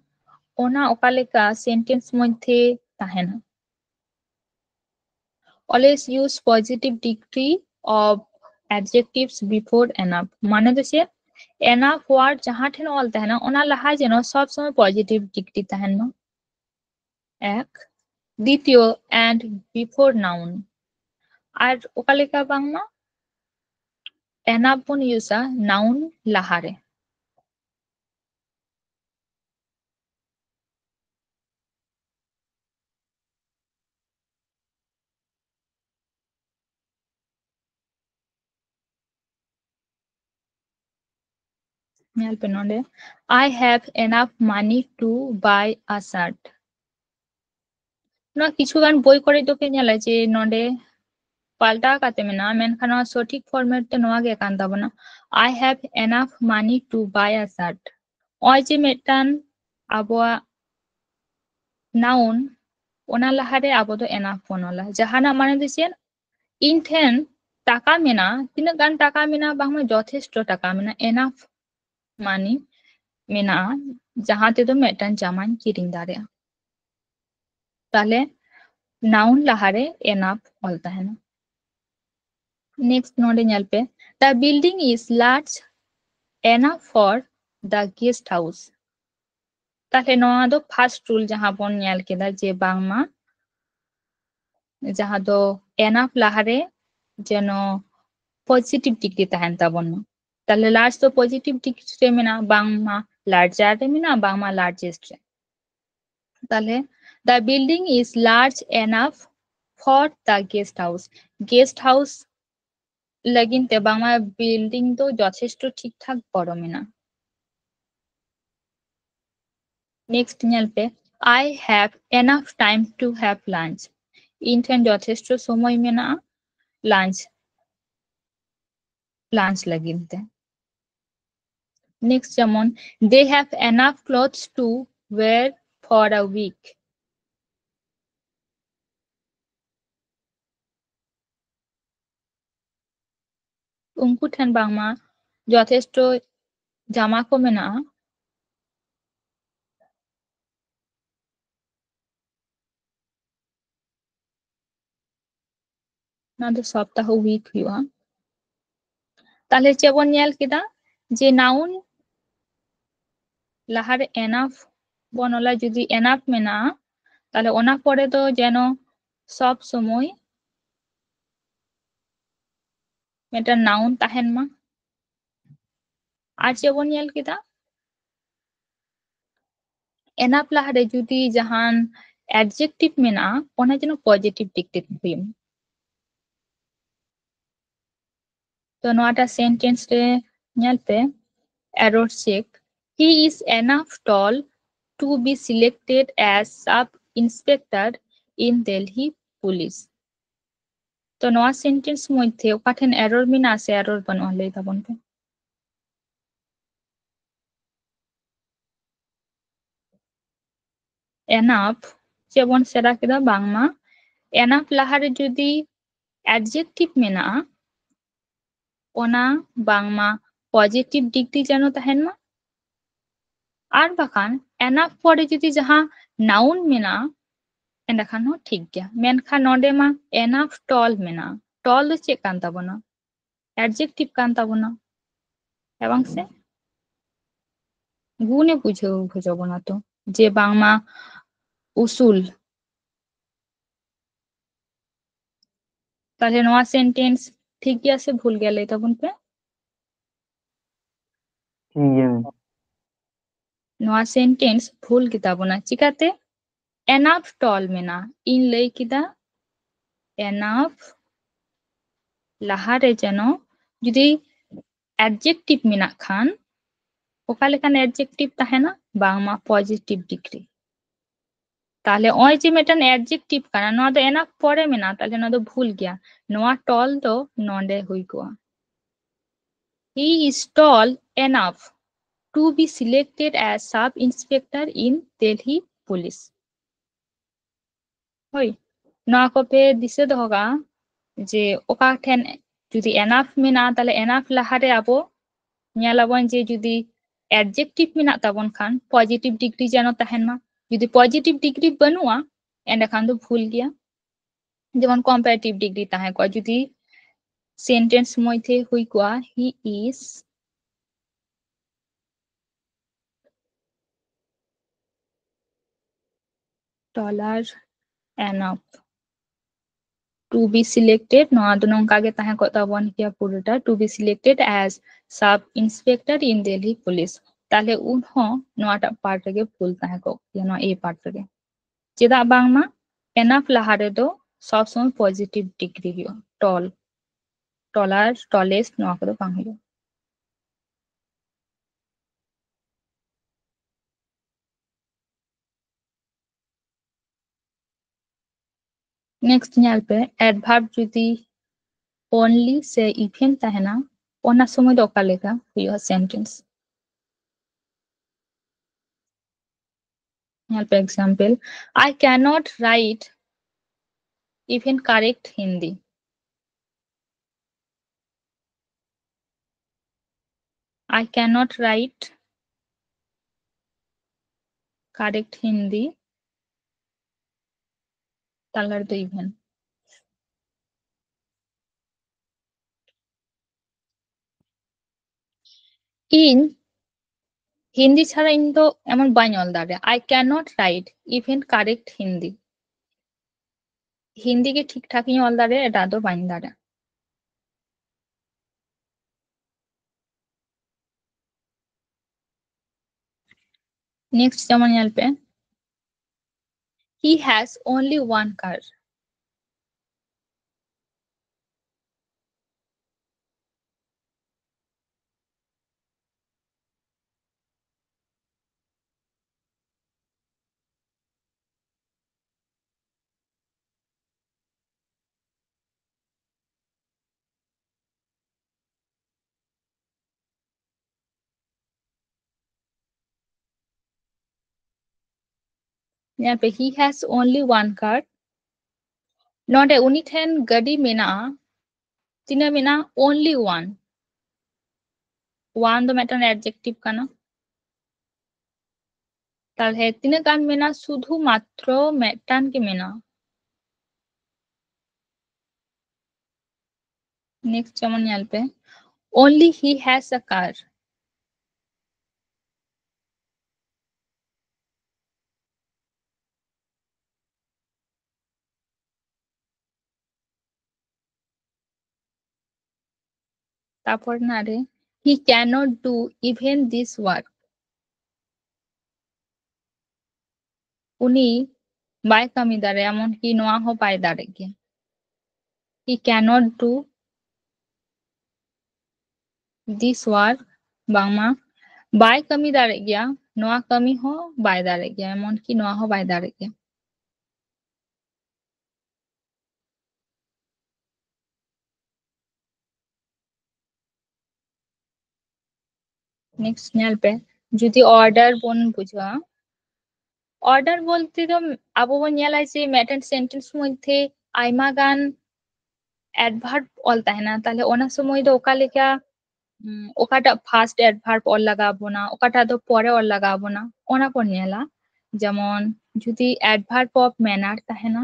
ᱚᱱᱟ ᱚᱠᱟ ᱞᱮᱠᱟ sentence ᱢᱚᱫᱽᱫᱷᱮ ᱛᱟᱦᱮᱱᱟ? Always use positive degree of adjectives before enough. ᱢᱟᱱᱮ ᱫᱚ ᱪᱮᱫ? Enough word ᱡᱟᱦᱟᱸ ᱴᱷᱮᱱ ᱚᱞ ᱛᱟᱦᱮᱱᱟ, ᱚᱱᱟ ᱞᱟᱦᱟ ᱡᱮᱱᱚ ᱥᱚᱵ ᱥᱚᱢᱚᱭ positive degree ᱛᱟᱦᱮᱱ ᱢᱟ᱾ ᱮᱠ᱾ ᱫᱤᱛᱤᱭᱚ, and before noun᱾ ᱟᱨ ᱚᱠᱟ ᱞᱮᱠᱟ ᱵᱟᱝᱢᱟ enough ᱵᱚᱱ use ᱟ noun ᱞᱟᱦᱟᱨᱮ᱾ ᱧᱮᱞ ᱯᱮ ᱱᱚᱰᱮ, I have enough money to buy a shirt. ᱱᱚᱣᱟ ᱠᱤᱪᱷᱩ ᱜᱟᱱ ᱵᱳᱭ ᱠᱚᱨᱮ ᱫᱚᱯᱮ ᱧᱮᱞᱟ ᱡᱮ ᱱᱚᱰᱮ ᱯᱟᱞᱴᱟᱣ ᱠᱟᱛᱮ ᱢᱮᱱᱟᱜᱼᱟ, ᱢᱮᱱᱠᱷᱟᱱ ᱱᱚᱣᱟ ᱥᱚᱴᱷᱤᱠ format ᱫᱚ ᱱᱚᱣᱟ ᱜᱮ ᱠᱟᱱ ᱛᱟᱵᱚᱱᱟ, I have enough money to buy a shirt᱾ ᱱᱚᱜᱼᱚᱭ ᱡᱮ ᱢᱤᱫᱴᱟᱝ ᱟᱵᱚᱣᱟᱜ noun, ᱚᱱᱟ ᱞᱟᱦᱟᱨᱮ ᱟᱵᱚ ᱫᱚ enough ᱵᱚᱱ ᱚᱞᱟ᱾ ᱡᱟᱦᱟᱱᱟᱜ ᱢᱟᱱᱮ ᱫᱚ ᱪᱮᱫ? ᱤᱧ ᱴᱷᱮᱱ ᱴᱟᱠᱟ ᱢᱮᱱᱟᱜᱼᱟ, ᱛᱤᱱᱟᱹᱜ ᱜᱟᱱ ᱴᱟᱠᱟ ᱢᱮᱱᱟᱜᱼᱟ? ᱵᱟᱝᱢᱟ ᱡᱚᱛᱷᱮᱥᱴᱚ ᱴᱟᱠᱟ ᱢᱮᱱᱟᱜᱼᱟ, enough money ᱢᱮᱱᱟᱜᱼᱟ, ᱡᱟᱦᱟᱸ ᱛᱮᱫᱚ ᱢᱤᱫᱴᱟᱝ ᱡᱟᱢᱟᱧ ᱠᱤᱨᱤᱧ ᱫᱟᱲᱮᱭᱟᱜᱼᱟ᱾ ᱛᱟᱦᱞᱮ noun ᱞᱟᱦᱟᱨᱮ enough ᱚᱞ ᱛᱟᱦᱮᱱᱟ᱾ Next ᱱᱚᱰᱮ ᱧᱮᱞ ᱯᱮ, the building is large enough for the guest house᱾ ᱛᱟᱦᱞᱮ ᱱᱚᱣᱟ ᱫᱚ first rule ᱡᱟᱦᱟᱸ ᱵᱚᱱ ᱧᱮᱞ ᱠᱮᱫᱟ ᱡᱮ ᱵᱟᱝᱢᱟ ᱡᱟᱦᱟᱸ ᱫᱚ enough ᱞᱟᱦᱟᱨᱮ ᱡᱮᱱᱚ positive degree ᱛᱟᱦᱮᱱ ᱛᱟᱵᱚᱱ ᱢᱟ᱾ ᱛᱟᱦᱞᱮ large ᱫᱚ positive degree ᱨᱮ ᱢᱮᱱᱟᱜᱼᱟ, ᱵᱟᱝᱢᱟ larger ᱨᱮ ᱢᱮᱱᱟᱜᱼᱟ, ᱵᱟᱝᱢᱟ largest ᱨᱮ᱾ ᱛᱟᱦᱞᱮ the building is large enough for the guest house, guest house ᱞᱟᱹᱜᱤᱫ ᱛᱮ ᱵᱟᱝᱢᱟ building ᱫᱚ ᱡᱚᱛᱷᱮᱥᱴᱚ ᱴᱷᱤᱠ ᱴᱷᱟᱠ ᱵᱚᱲᱚ ᱢᱮᱱᱟᱜᱼᱟ᱾ Next ᱧᱮᱞ ᱯᱮ, I have enough time to have lunch. ᱤᱧ ᱴᱷᱮᱱ ᱡᱚᱛᱷᱮᱥᱴᱚ ᱥᱚᱢᱚᱭ ᱢᱮᱱᱟᱜᱼᱟ lunch, lunch ᱞᱟᱹᱜᱤᱫ ᱛᱮ᱾ Next ᱡᱮᱢᱚᱱ, they have enough clothes to wear for a week. ᱩᱱᱠᱩ ᱴᱷᱮᱱ ᱵᱟᱝᱢᱟ ᱡᱚᱛᱷᱮᱥᱴᱚ ᱡᱟᱢᱟ ᱠᱚ ᱢᱮᱱᱟᱜᱼᱟ᱾ ᱱᱚᱣᱟ ᱫᱚ ᱥᱚᱯᱛᱟᱦᱚ, week ᱦᱩᱭᱩᱜᱼᱟ᱾ ᱛᱟᱦᱞᱮ ᱪᱮᱫ ᱵᱚᱱ ᱧᱮᱞ ᱠᱮᱫᱟ ᱡᱮ noun ᱞᱟᱦᱟᱨᱮ enough ᱵᱚᱱ ᱚᱞᱟ, ᱡᱩᱫᱤ enough ᱢᱮᱱᱟᱜᱼᱟ ᱛᱟᱦᱞᱮ ᱚᱱᱟ ᱯᱚᱨᱮ ᱫᱚ ᱡᱮᱱᱚ ᱥᱚᱵ ᱥᱚᱢᱚᱭ ᱢᱤᱫᱴᱟᱝ noun ᱛᱟᱦᱮᱱ ᱢᱟ᱾ ᱟᱨ ᱪᱮᱫ ᱵᱚᱱ ᱧᱮᱞ ᱠᱮᱫᱟ, enough ᱞᱟᱦᱟᱨᱮ ᱡᱩᱫᱤ ᱡᱟᱦᱟᱱ adjective ᱢᱮᱱᱟᱜᱼᱟ ᱚᱱᱟ ᱡᱮᱱᱚ positive dictate ᱦᱩᱭᱩᱜ ᱢᱟ᱾ ᱛᱚ ᱱᱚᱣᱟᱴᱟᱜ sentence ᱨᱮ ᱧᱮᱞ ᱯᱮ, error check, he is enough tall to be selected as sub inspector in Delhi police. ᱛᱚ ᱱᱚᱣᱟ sentence ᱢᱚᱫᱽᱫᱷᱮ ᱚᱠᱟ ᱴᱷᱮᱱ error ᱢᱮᱱᱟᱜᱼᱟ ᱥᱮ error ᱵᱟᱹᱱᱩᱜᱼᱟ ᱞᱟᱹᱭ ᱛᱟᱵᱚᱱ ᱯᱮ᱾ Enough ᱪᱮᱫ ᱵᱚᱱ ᱥᱮᱬᱟ ᱠᱮᱫᱟ? ᱵᱟᱝᱢᱟ enough ᱞᱟᱦᱟᱨᱮ ᱡᱩᱫᱤ adjective ᱢᱮᱱᱟᱜᱼᱟ ᱚᱱᱟ ᱵᱟᱝᱢᱟ positive degree ᱡᱮᱱᱚ ᱛᱟᱦᱮᱱ ᱢᱟ, ᱟᱨ ᱵᱟᱠᱷᱟᱱ enough ᱯᱚᱨᱮ ᱡᱩᱫᱤ ᱡᱟᱦᱟᱸ noun ᱢᱮᱱᱟᱜᱼᱟ ᱮᱸᱰᱮᱠᱷᱟᱱ ᱦᱚᱸ ᱴᱷᱤᱠ ᱜᱮᱭᱟ᱾ ᱢᱮᱱᱠᱷᱟᱱ ᱱᱚᱰᱮ ᱢᱟ enough tall ᱢᱮᱱᱟᱜᱼᱟ᱾ Tall ᱫᱚ ᱪᱮᱫ ᱠᱟᱱ ᱛᱟᱵᱚᱱᱟ? Adjective ᱠᱟᱱ ᱛᱟᱵᱚᱱᱟ, ᱦᱮᱸ ᱵᱟᱝ ᱥᱮ? ᱜᱩᱱᱮ ᱵᱩᱡᱷᱟᱹᱣ ᱦᱚᱪᱚ ᱵᱚᱱᱟ ᱛᱚ ᱡᱮ ᱵᱟᱝᱢᱟ ᱩᱥᱩᱞ᱾ ᱛᱟᱦᱞᱮ ᱱᱚᱣᱟ sentence ᱴᱷᱤᱠ ᱜᱮᱭᱟ ᱥᱮ ᱵᱷᱩᱞ ᱜᱮᱭᱟ ᱞᱟᱹᱭ ᱛᱟᱵᱚᱱ ᱯᱮ᱾ ᱴᱷᱤᱠ ᱜᱮᱭᱟ ᱢᱮᱢ᱾ ᱱᱚᱣᱟ ᱥᱮᱱᱴᱮᱱᱥ ᱵᱷᱩᱞ ᱜᱮᱛᱟ ᱵᱚᱱᱟ᱾ ᱪᱤᱠᱟᱛᱮ? ᱮᱱᱟᱯᱷ ᱴᱚᱞ ᱢᱮᱱᱟᱜᱼᱟ, ᱤᱧ ᱞᱟᱹᱭ ᱠᱮᱫᱟ ᱮᱱᱟᱯᱷ ᱞᱟᱦᱟᱨᱮ ᱡᱮᱱᱚ ᱡᱩᱫᱤ ᱮᱰᱡᱮᱠᱴᱤᱵᱷ ᱢᱮᱱᱟᱜ ᱠᱷᱟᱱ ᱚᱠᱟ ᱞᱮᱠᱟᱱ ᱮᱰᱡᱮᱠᱴᱤᱵᱷ ᱛᱟᱦᱮᱱᱟ? ᱵᱟᱝᱢᱟ ᱯᱚᱡᱤᱴᱤᱵᱷ ᱰᱤᱜᱽᱨᱤ᱾ ᱛᱟᱦᱞᱮ ᱱᱚᱜᱼᱚᱭ ᱡᱮ ᱢᱤᱫᱴᱟᱝ ᱮᱰᱡᱮᱠᱴᱤᱵᱷ ᱠᱟᱱᱟ, ᱱᱚᱣᱟ ᱫᱚ ᱮᱱᱟᱯᱷ ᱯᱚᱨᱮ ᱢᱮᱱᱟᱜᱼᱟ, ᱛᱟᱦᱞᱮ ᱱᱚᱣᱟ ᱫᱚ ᱵᱷᱩᱞ ᱜᱮᱭᱟ᱾ ᱱᱚᱣᱟ ᱴᱚᱞ ᱫᱚ ᱱᱚᱰᱮ ᱦᱩᱭ ᱠᱚᱜᱼᱟ᱾ He is tall enough to be selected as sub inspector in Delhi Police. ᱦᱳᱭ, ᱱᱚᱣᱟ ᱠᱚᱯᱮ ᱫᱤᱥᱟᱹ ᱫᱚᱦᱚ ᱠᱟᱜᱼᱟ ᱡᱮ ᱚᱠᱟ ᱴᱷᱮᱱ ᱡᱩᱫᱤ ᱮᱱᱟᱯᱷ ᱢᱮᱱᱟᱜᱼᱟ, ᱛᱟᱦᱞᱮ ᱮᱱᱟᱯᱷ ᱞᱟᱦᱟᱨᱮ ᱟᱵᱚ ᱧᱮᱞᱟᱵᱚᱱ ᱡᱮ ᱡᱩᱫᱤ ᱮᱰᱡᱮᱠᱴᱤᱵᱷ ᱢᱮᱱᱟᱜ ᱛᱟᱵᱚᱱ ᱠᱷᱟᱱ ᱯᱚᱡᱤᱴᱤᱵᱷ ᱰᱤᱜᱽᱨᱤ ᱡᱮᱱᱚ ᱛᱟᱦᱮᱱ ᱢᱟ᱾ ᱡᱩᱫᱤ ᱯᱚᱡᱤᱴᱤᱵᱷ ᱰᱤᱜᱽᱨᱤ ᱵᱟᱹᱱᱩᱜᱼᱟ, ᱮᱸᱰᱮᱠᱷᱟᱱ ᱫᱚ ᱵᱷᱩᱞ ᱜᱮᱭᱟ᱾ ᱡᱮᱢᱚᱱ ᱠᱚᱢᱯᱮᱨᱮᱴᱤᱵᱷ ᱰᱤᱜᱽᱨᱤ ᱛᱟᱦᱮᱸ ᱠᱚᱜᱼᱟ, ᱡᱩᱫᱤ ᱥᱮᱱᱴᱮᱱᱥ ᱢᱚᱫᱽᱫᱷᱮ ᱦᱩᱭ ᱠᱚᱜᱼᱟ, he is taller enough to be selected, ᱱᱚᱣᱟ ᱫᱚ ᱱᱚᱝᱠᱟ ᱜᱮ ᱛᱟᱦᱮᱸ ᱠᱚᱜ ᱛᱟᱵᱚᱱ ᱠᱮᱭᱟ ᱯᱩᱨᱟᱹᱴᱟ, to be selected as sub inspector in Delhi police᱾ ᱛᱟᱦᱞᱮ ᱩᱱ ᱦᱚᱸ ᱱᱚᱣᱟᱴᱟᱜ ᱯᱟᱨᱴ ᱨᱮᱜᱮ ᱵᱷᱩᱞ ᱛᱟᱦᱮᱸ ᱠᱚᱜ ᱠᱮᱭᱟ, ᱱᱚᱣᱟ ᱮ ᱯᱟᱨᱴ ᱨᱮᱜᱮ᱾ ᱪᱮᱫᱟᱜ ᱵᱟᱝᱢᱟ ᱮᱱᱟᱯᱷ ᱞᱟᱦᱟ ᱨᱮᱫᱚ ᱥᱚᱵ ᱥᱚᱢᱚᱭ ᱯᱚᱡᱤᱴᱤᱵᱷ ᱰᱤᱜᱽᱨᱤ ᱦᱩᱭᱩᱜᱼᱟ, ᱴᱚᱞ, ᱴᱚᱞᱟᱨ, ᱴᱚᱞᱮᱥᱴ, ᱱᱚᱣᱟ ᱠᱚᱫᱚ ᱵᱟᱝ ᱦᱩᱭᱩᱜᱼᱟ᱾ ᱱᱮᱠᱥᱴ ᱧᱮᱞ ᱯᱮ, ᱮᱰᱵᱷᱟᱨᱵ ᱡᱩᱫᱤ ᱚᱱᱞᱤ ᱥᱮ ᱤᱵᱷᱮᱱ ᱛᱟᱦᱮᱱᱟ, ᱚᱱᱟ ᱥᱚᱢᱚᱭ ᱫᱚ ᱚᱠᱟ ᱞᱮᱠᱟ ᱦᱩᱭᱩᱜᱼᱟ ᱥᱮᱱᱴᱮᱱᱥ? ᱧᱮᱞ ᱯᱮ example, I cannot write even correct Hindi. I cannot write correct Hindi, ᱛᱟᱞᱟ ᱨᱮᱫᱚ ᱤᱵᱷᱮᱱ᱾ ᱤᱧ ᱦᱤᱱᱫᱤ ᱪᱷᱟᱲᱟ ᱤᱧ ᱫᱚ ᱮᱢᱚᱱ ᱵᱟᱹᱧ ᱚᱞ ᱫᱟᱲᱮᱭᱟᱜᱼᱟ᱾ I cannot write even correct Hindi. Hindi ᱜᱮ ᱴᱷᱤᱠ ᱴᱷᱟᱠ ᱤᱧ ᱚᱞ ᱫᱟᱲᱮᱭᱟᱜᱼᱟ, ᱮᱴᱟᱜ ᱫᱚ ᱵᱟᱹᱧ ᱫᱟᱲᱮᱭᱟᱜᱼᱟ᱾ Next ᱡᱮᱢᱚᱱ ᱧᱮᱞ ᱯᱮ, he has only one car. ᱧᱮᱞ ᱯᱮ, he has only one car. ᱱᱚᱰᱮ ᱩᱱᱤ ᱴᱷᱮᱱ ᱜᱟᱹᱰᱤ ᱢᱮᱱᱟᱜᱼᱟ᱾ ᱛᱤᱱᱟᱹᱜ ᱢᱮᱱᱟᱜᱼᱟ? Only one. One ᱫᱚ ᱢᱤᱫᱴᱟᱝ adjective ᱠᱟᱱᱟ᱾ ᱛᱟᱦᱞᱮ ᱛᱤᱱᱟᱹᱜ ᱜᱟᱱ ᱢᱮᱱᱟᱜᱼᱟ? ᱥᱩᱫᱷᱩ ᱢᱟᱛᱨᱚ ᱢᱤᱫᱴᱟᱝ ᱜᱮ ᱢᱮᱱᱟᱜᱼᱟ᱾ Next ᱡᱮᱢᱚᱱ ᱧᱮᱞ ᱯᱮ, only he has a car. ᱛᱟᱯᱚᱨ ᱨᱮᱱᱟᱜ ᱨᱮ, he cannot do even this work. ᱩᱱᱤ ᱵᱟᱭ ᱠᱟᱹᱢᱤ ᱫᱟᱲᱮᱭᱟᱜᱼᱟ, ᱮᱢᱚᱱ ᱠᱤ ᱱᱚᱣᱟ ᱦᱚᱸ ᱵᱟᱭ ᱫᱟᱲᱮᱜ ᱜᱮᱭᱟ᱾ He cannot do this work, ᱵᱟᱝᱢᱟ ᱵᱟᱭ ᱠᱟᱹᱢᱤ ᱫᱟᱲᱮᱜ ᱜᱮᱭᱟ, ᱱᱚᱣᱟ ᱠᱟᱹᱢᱤ ᱦᱚᱸ ᱵᱟᱭ ᱫᱟᱲᱮᱜ ᱜᱮᱭᱟ, ᱮᱢᱚᱱ ᱠᱤ ᱱᱚᱣᱟ ᱦᱚᱸ ᱵᱟᱭ ᱫᱟᱲᱮᱜ ᱜᱮᱭᱟ᱾ Next ᱧᱮᱞ ᱯᱮ, ᱡᱩᱫᱤ order ᱵᱚᱱ ᱵᱩᱡᱷᱟᱹᱣᱟ, order ᱵᱚᱞᱛᱮ ᱫᱚ ᱟᱵᱚ ᱵᱚᱱ ᱧᱮᱞᱟ ᱡᱮ ᱢᱤᱫᱴᱮᱱ sentence ᱢᱚᱫᱽᱫᱷᱮ ᱟᱭᱢᱟ ᱜᱟᱱ adverb ᱚᱞ ᱛᱟᱦᱮᱱᱟ, ᱛᱟᱦᱞᱮ ᱚᱱᱟ ᱥᱚᱢᱚᱭ ᱫᱚ ᱚᱠᱟ ᱞᱮᱠᱟ, ᱩᱸ, ᱚᱠᱟᱴᱟᱜ first adverb ᱚᱞ ᱞᱟᱜᱟᱣ ᱵᱚᱱᱟ, ᱚᱠᱟᱴᱟᱜ ᱫᱚ ᱯᱚᱨᱮ ᱚᱞ ᱞᱟᱜᱟᱣ ᱵᱚᱱᱟ, ᱚᱱᱟ ᱵᱚᱱ ᱧᱮᱞᱟ᱾ ᱡᱮᱢᱚᱱ ᱡᱩᱫᱤ adverb of manner ᱛᱟᱦᱮᱱᱟ,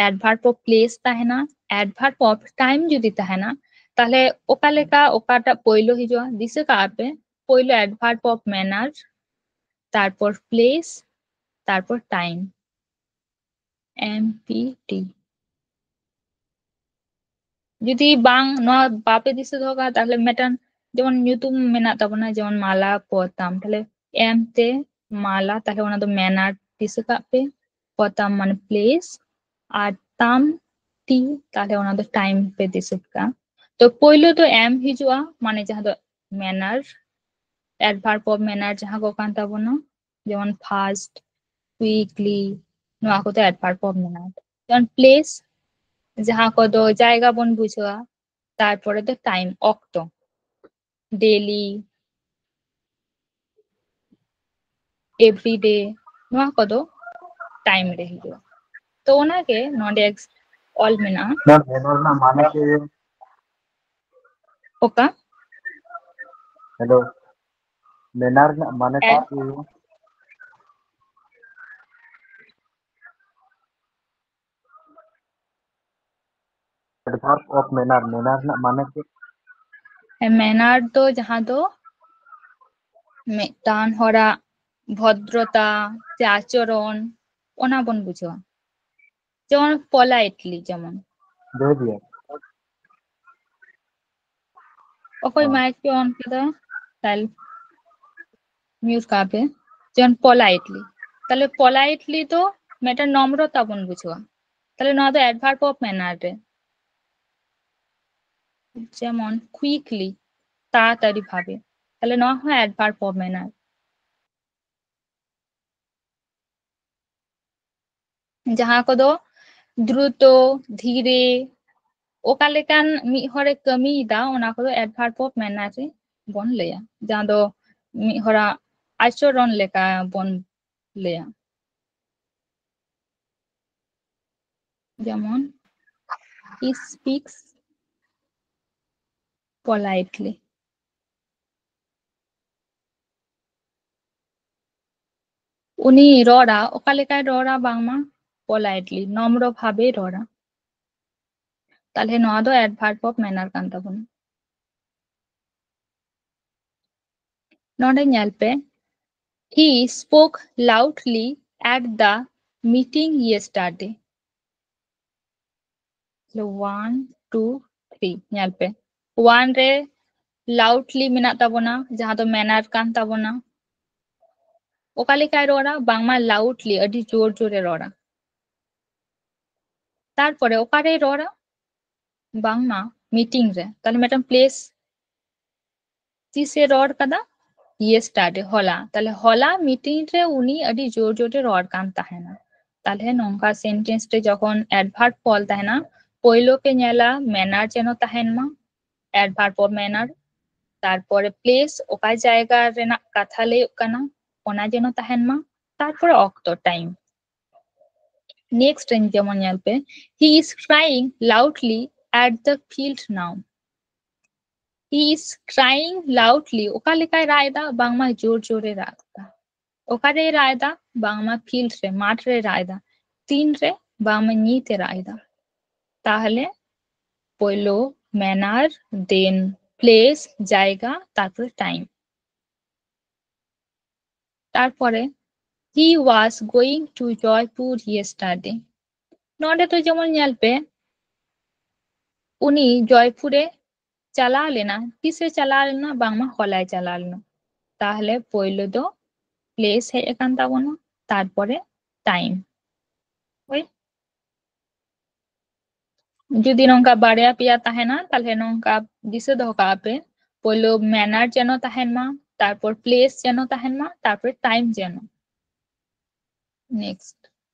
adverb of place ᱛᱟᱦᱮᱱᱟ, adverb of time ᱡᱩᱫᱤ ᱛᱟᱦᱮᱱᱟ, ᱛᱟᱦᱞᱮ ᱚᱠᱟ ᱞᱮᱠᱟ ᱚᱠᱟᱴᱟᱜ ᱯᱳᱭᱞᱳ ᱦᱤᱡᱩᱜᱼᱟ? ᱫᱤᱥᱟᱹ ᱠᱟᱜᱼᱟ ᱯᱮ, ᱯᱳᱭᱞᱳ adverb of manner, ᱛᱟᱨᱯᱚᱨ place, ᱛᱟᱨᱯᱚᱨ time, M P T. ᱡᱩᱫᱤ ᱵᱟᱝ, ᱱᱚᱣᱟ ᱵᱟᱯᱮ ᱫᱤᱥᱟᱹ ᱫᱚᱦᱚ ᱠᱟᱜᱼᱟ, ᱛᱟᱦᱞᱮ ᱢᱤᱫᱴᱟᱝ ᱡᱮᱢᱚᱱ ᱧᱩᱛᱩᱢ ᱢᱮᱱᱟᱜ ᱛᱟᱵᱚᱱᱟ, ᱡᱮᱢᱚᱱ ᱢᱟᱞᱟ ᱯᱚᱛᱟᱢ, ᱛᱟᱦᱞᱮ M ᱛᱮ ᱢᱟᱞᱟ, ᱛᱟᱦᱞᱮ ᱚᱱᱟ ᱫᱚ ᱢᱮᱱᱟᱨ ᱫᱤᱥᱟᱹ ᱠᱟᱜ ᱯᱮ᱾ ᱯᱚᱛᱟᱢ ᱢᱟᱱᱮ ᱯᱞᱮᱥ, ᱟᱨ ᱛᱟᱢ ᱛᱤ, ᱛᱟᱦᱞᱮ ᱚᱱᱟ ᱫᱚ ᱴᱟᱭᱤᱢ ᱯᱮ ᱫᱤᱥᱟᱹ ᱠᱟᱜᱼᱟ᱾ ᱛᱚ ᱯᱳᱭᱞᱳ ᱫᱚ ᱮᱢ ᱦᱤᱡᱩᱜᱼᱟ, ᱢᱟᱱᱮ ᱡᱟᱦᱟᱸ ᱫᱚ ᱢᱮᱱᱟᱨ, adverb of manner ᱡᱟᱦᱟᱸ ᱠᱚ ᱠᱟᱱ ᱛᱟᱵᱚᱱᱟ, ᱡᱮᱢᱚᱱ ᱯᱷᱟᱥᱴ, ᱠᱩᱭᱤᱠᱞᱤ, ᱱᱚᱣᱟ ᱠᱚᱫᱚ adverb of manner᱾ ᱡᱮᱢᱚᱱ ᱯᱞᱮᱥ, ᱡᱟᱦᱟᱸ ᱠᱚᱫᱚ ᱡᱟᱭᱜᱟ ᱵᱚᱱ ᱵᱩᱡᱷᱟᱹᱣᱟ, ᱛᱟᱨᱯᱚᱨᱮ ᱫᱚ ᱴᱟᱭᱤᱢ, ᱚᱠᱛᱚ, ᱰᱮᱞᱤ, ᱮᱵᱷᱨᱤᱰᱮ, ᱱᱚᱣᱟ ᱠᱚᱫᱚ ᱴᱟᱭᱤᱢ ᱨᱮ ᱦᱤᱡᱩᱜᱼᱟ᱾ ᱛᱚ ᱚᱱᱟᱜᱮ ᱱᱚᱰᱮ ᱚᱞ ᱢᱮᱱᱟᱜᱼᱟ᱾ ᱢᱮᱱᱟᱨ ᱨᱮᱱᱟᱜ ᱢᱟᱱᱮ ᱪᱮᱫ? ᱚᱠᱟ? ᱦᱮᱞᱳ, ᱢᱮᱱᱟᱨ ᱨᱮᱱᱟᱜ ᱢᱟᱱᱮ ᱮ- ᱪᱮᱫ? Adverb of manner, ᱢᱮᱱᱟᱨ ᱨᱮᱱᱟᱜ ᱢᱟᱱᱮ ᱪᱮᱫ? ᱢᱮᱱᱟᱨ ᱫᱚ ᱡᱟᱦᱟᱸ ᱫᱚ ᱢᱤᱫᱴᱟᱝ ᱦᱚᱲᱟᱜ ᱵᱷᱚᱫᱨᱚᱛᱟ ᱥᱮ ᱟᱪᱚᱨᱚᱱ, ᱚᱱᱟ ᱵᱚᱱ ᱵᱩᱡᱷᱟᱹᱣᱟ᱾ ᱡᱮᱢᱚᱱ ᱯᱚᱞᱟᱭᱤᱴᱞᱤ, ᱡᱮᱢᱚᱱ ᱵᱤᱦᱮᱵᱤᱭᱟᱨ᱾ ᱚᱠᱚᱭ ᱦᱮᱸ᱾ ᱢᱟᱭᱤᱠ ᱯᱮ ᱚᱱ ᱠᱟᱫᱟ? ᱛᱟᱦᱞᱮ ᱢᱤᱭᱩᱴ ᱠᱟᱜ ᱯᱮ᱾ ᱡᱮᱢᱚᱱ ᱯᱚᱞᱟᱭᱤᱴᱞᱤ, ᱛᱟᱦᱞᱮ ᱯᱚᱞᱟᱭᱤᱴᱞᱤ ᱫᱚ ᱢᱤᱫᱴᱟᱝ ᱱᱚᱢᱨᱚᱛᱟ ᱵᱚᱱ ᱵᱩᱡᱷᱟᱹᱣᱟ᱾ ᱛᱟᱦᱞᱮ ᱱᱚᱣᱟ ᱫᱚ adverb of manner ᱨᱮ᱾ ᱡᱮᱢᱚᱱ ᱠᱩᱭᱤᱠᱞᱤ, ᱛᱟᱲᱟᱛᱟᱲᱤ ᱵᱷᱟᱵᱮ, ᱛᱟᱦᱞᱮ ᱱᱚᱣᱟ ᱦᱚᱸ adverb of manner᱾ ᱡᱟᱦᱟᱸ ᱠᱚᱫᱚ ᱫᱨᱩᱛᱚ, ᱫᱷᱤᱨᱮ, ᱚᱠᱟ ᱞᱮᱠᱟᱱ ᱢᱤᱫ ᱦᱚᱲᱮ ᱠᱟᱹᱢᱤᱭᱮᱫᱟ, ᱚᱱᱟ ᱠᱚᱫᱚ adverb of manner ᱨᱮ ᱵᱚᱱ ᱞᱟᱹᱭᱟ, ᱡᱟᱦᱟᱸ ᱫᱚ ᱢᱤᱫ ᱦᱚᱲᱟᱜ ᱟᱪᱚᱨᱚᱱ ᱞᱮᱠᱟ ᱵᱚᱱ ᱞᱟᱹᱭᱟ᱾ ᱡᱮᱢᱚᱱ, he speaks politely. ᱩᱱᱤ ᱨᱚᱲᱟ, ᱚᱠᱟ ᱞᱮᱠᱟᱭ ᱨᱚᱲᱟ? ᱵᱟᱝᱢᱟ ᱯᱚᱞᱟᱭᱤᱴᱞᱤ, ᱱᱚᱢᱨᱚ ᱵᱷᱟᱵᱮ ᱨᱚᱲᱟ᱾ ᱛᱟᱦᱞᱮ ᱱᱚᱣᱟ ᱫᱚ adverb of manner ᱠᱟᱱ ᱛᱟᱵᱚᱱᱟ᱾ ᱱᱚᱰᱮ ᱧᱮᱞ ᱯᱮ, he spoke loudly at the meeting yesterday. ᱛᱟᱦᱞᱮ one, two, three, ᱧᱮᱞ ᱯᱮ, one ᱨᱮ loudly ᱢᱮᱱᱟᱜ ᱛᱟᱵᱚᱱᱟ, ᱡᱟᱦᱟᱸ ᱫᱚ manner ᱠᱟᱱ ᱛᱟᱵᱚᱱᱟ᱾ ᱚᱠᱟ ᱞᱮᱠᱟᱭ ᱨᱚᱲᱟ? ᱵᱟᱝᱢᱟ loudly, ᱟᱹᱰᱤ ᱡᱳᱨ ᱡᱳᱨᱮ ᱨᱚᱲᱟ᱾ ᱛᱟᱨᱯᱚᱨᱮ ᱚᱠᱟᱨᱮᱭ ᱨᱚᱲᱟ? ᱵᱟᱝᱢᱟ meeting ᱨᱮ᱾ ᱛᱟᱦᱞᱮ ᱢᱤᱫᱴᱟᱝ place ᱛᱤᱥᱮ ᱨᱚᱲ ᱠᱟᱫᱟ? Yesterday, ᱦᱚᱞᱟ᱾ ᱛᱟᱦᱞᱮ ᱦᱚᱞᱟ meeting ᱨᱮ ᱩᱱᱤ ᱟᱹᱰᱤ ᱡᱳᱨ ᱡᱳᱨᱮ ᱨᱚᱲ ᱠᱟᱱ ᱛᱟᱦᱮᱱᱟ᱾ ᱛᱟᱦᱞᱮ ᱱᱚᱝᱠᱟ sentence ᱨᱮ ᱡᱚᱠᱷᱚᱱ adverb ᱚᱞ ᱛᱟᱦᱮᱱᱟ, ᱯᱳᱭᱞᱳ ᱯᱮ ᱧᱮᱞᱟ manner ᱡᱮᱱᱚ ᱛᱟᱦᱮᱱ ᱢᱟ, adverb of manner, ᱛᱟᱨᱯᱚᱨᱮ place, ᱚᱠᱟ ᱡᱟᱭᱜᱟ ᱨᱮᱱᱟᱜ ᱠᱟᱛᱷᱟ ᱞᱟᱹᱭᱚᱜ ᱠᱟᱱᱟ, ᱚᱱᱟ ᱡᱮᱱᱚ ᱛᱟᱦᱮᱱ ᱢᱟ, ᱛᱟᱨᱯᱚᱨᱮ ᱚᱠᱛᱚ, time᱾ Next ᱨᱮ ᱡᱮᱢᱚᱱ ᱧᱮᱞ ᱯᱮ, he is crying loudly at the field now. He is crying loudly. ᱚᱠᱟ ᱞᱮᱠᱟᱭ ᱨᱟᱜ ᱮᱫᱟ? ᱵᱟᱝᱢᱟ ᱡᱳᱨ ᱡᱳᱨᱮ ᱨᱟᱜ ᱮᱫᱟ᱾ ᱚᱠᱟᱨᱮᱭ ᱨᱟᱜ ᱮᱫᱟ? ᱵᱟᱝᱢᱟ field ᱨᱮ, ᱢᱟᱴᱷ ᱨᱮᱭ ᱨᱟᱜ ᱮᱫᱟ᱾ ᱛᱤᱱᱨᱮ? ᱵᱟᱝᱢᱟ ᱧᱤᱫ ᱮ ᱨᱟᱜ ᱮᱫᱟ᱾ ᱛᱟᱦᱞᱮ ᱯᱳᱭᱞᱳ manner, then place, ᱡᱟᱭᱜᱟ, ᱛᱟᱨᱯᱚᱨᱮ time᱾ ᱛᱟᱨᱯᱚᱨᱮ, he was going to Jaipur yesterday. ᱱᱚᱰᱮ ᱫᱚ ᱡᱮᱢᱚᱱ ᱧᱮᱞ ᱯᱮ, ᱩᱱᱤ ᱡᱚᱭᱯᱩᱨᱮ ᱪᱟᱞᱟᱣ ᱞᱮᱱᱟ᱾ ᱛᱤᱥᱮ ᱪᱟᱞᱟᱣ ᱞᱮᱱᱟ? ᱵᱟᱝᱢᱟ ᱦᱚᱞᱟᱭ ᱪᱟᱞᱟᱣ ᱞᱮᱱᱟ᱾ ᱛᱟᱦᱞᱮ ᱯᱳᱭᱞᱳ ᱫᱚ place ᱦᱮᱡ ᱟᱠᱟᱱ ᱛᱟᱵᱚᱱᱟ, ᱛᱟᱨᱯᱚᱨᱮ time᱾ ᱦᱳᱭ? ᱡᱩᱫᱤ ᱱᱚᱝᱠᱟ ᱵᱟᱨᱭᱟ ᱯᱮᱭᱟ ᱛᱟᱦᱮᱱᱟ, ᱛᱟᱦᱞᱮ ᱱᱚᱝᱠᱟ ᱫᱤᱥᱟᱹ ᱫᱚᱦᱚ ᱠᱟᱜᱼᱟ ᱯᱮ, ᱯᱳᱭᱞᱳ manner ᱡᱮᱱᱚ ᱛᱟᱦᱮᱱ ᱢᱟ, ᱛᱟᱨᱯᱚᱨ place ᱡᱮᱱᱚ ᱛᱟᱦᱮᱱ ᱢᱟ, ᱛᱟᱨᱯᱚᱨ time ᱡᱮᱱᱚ᱾ Next,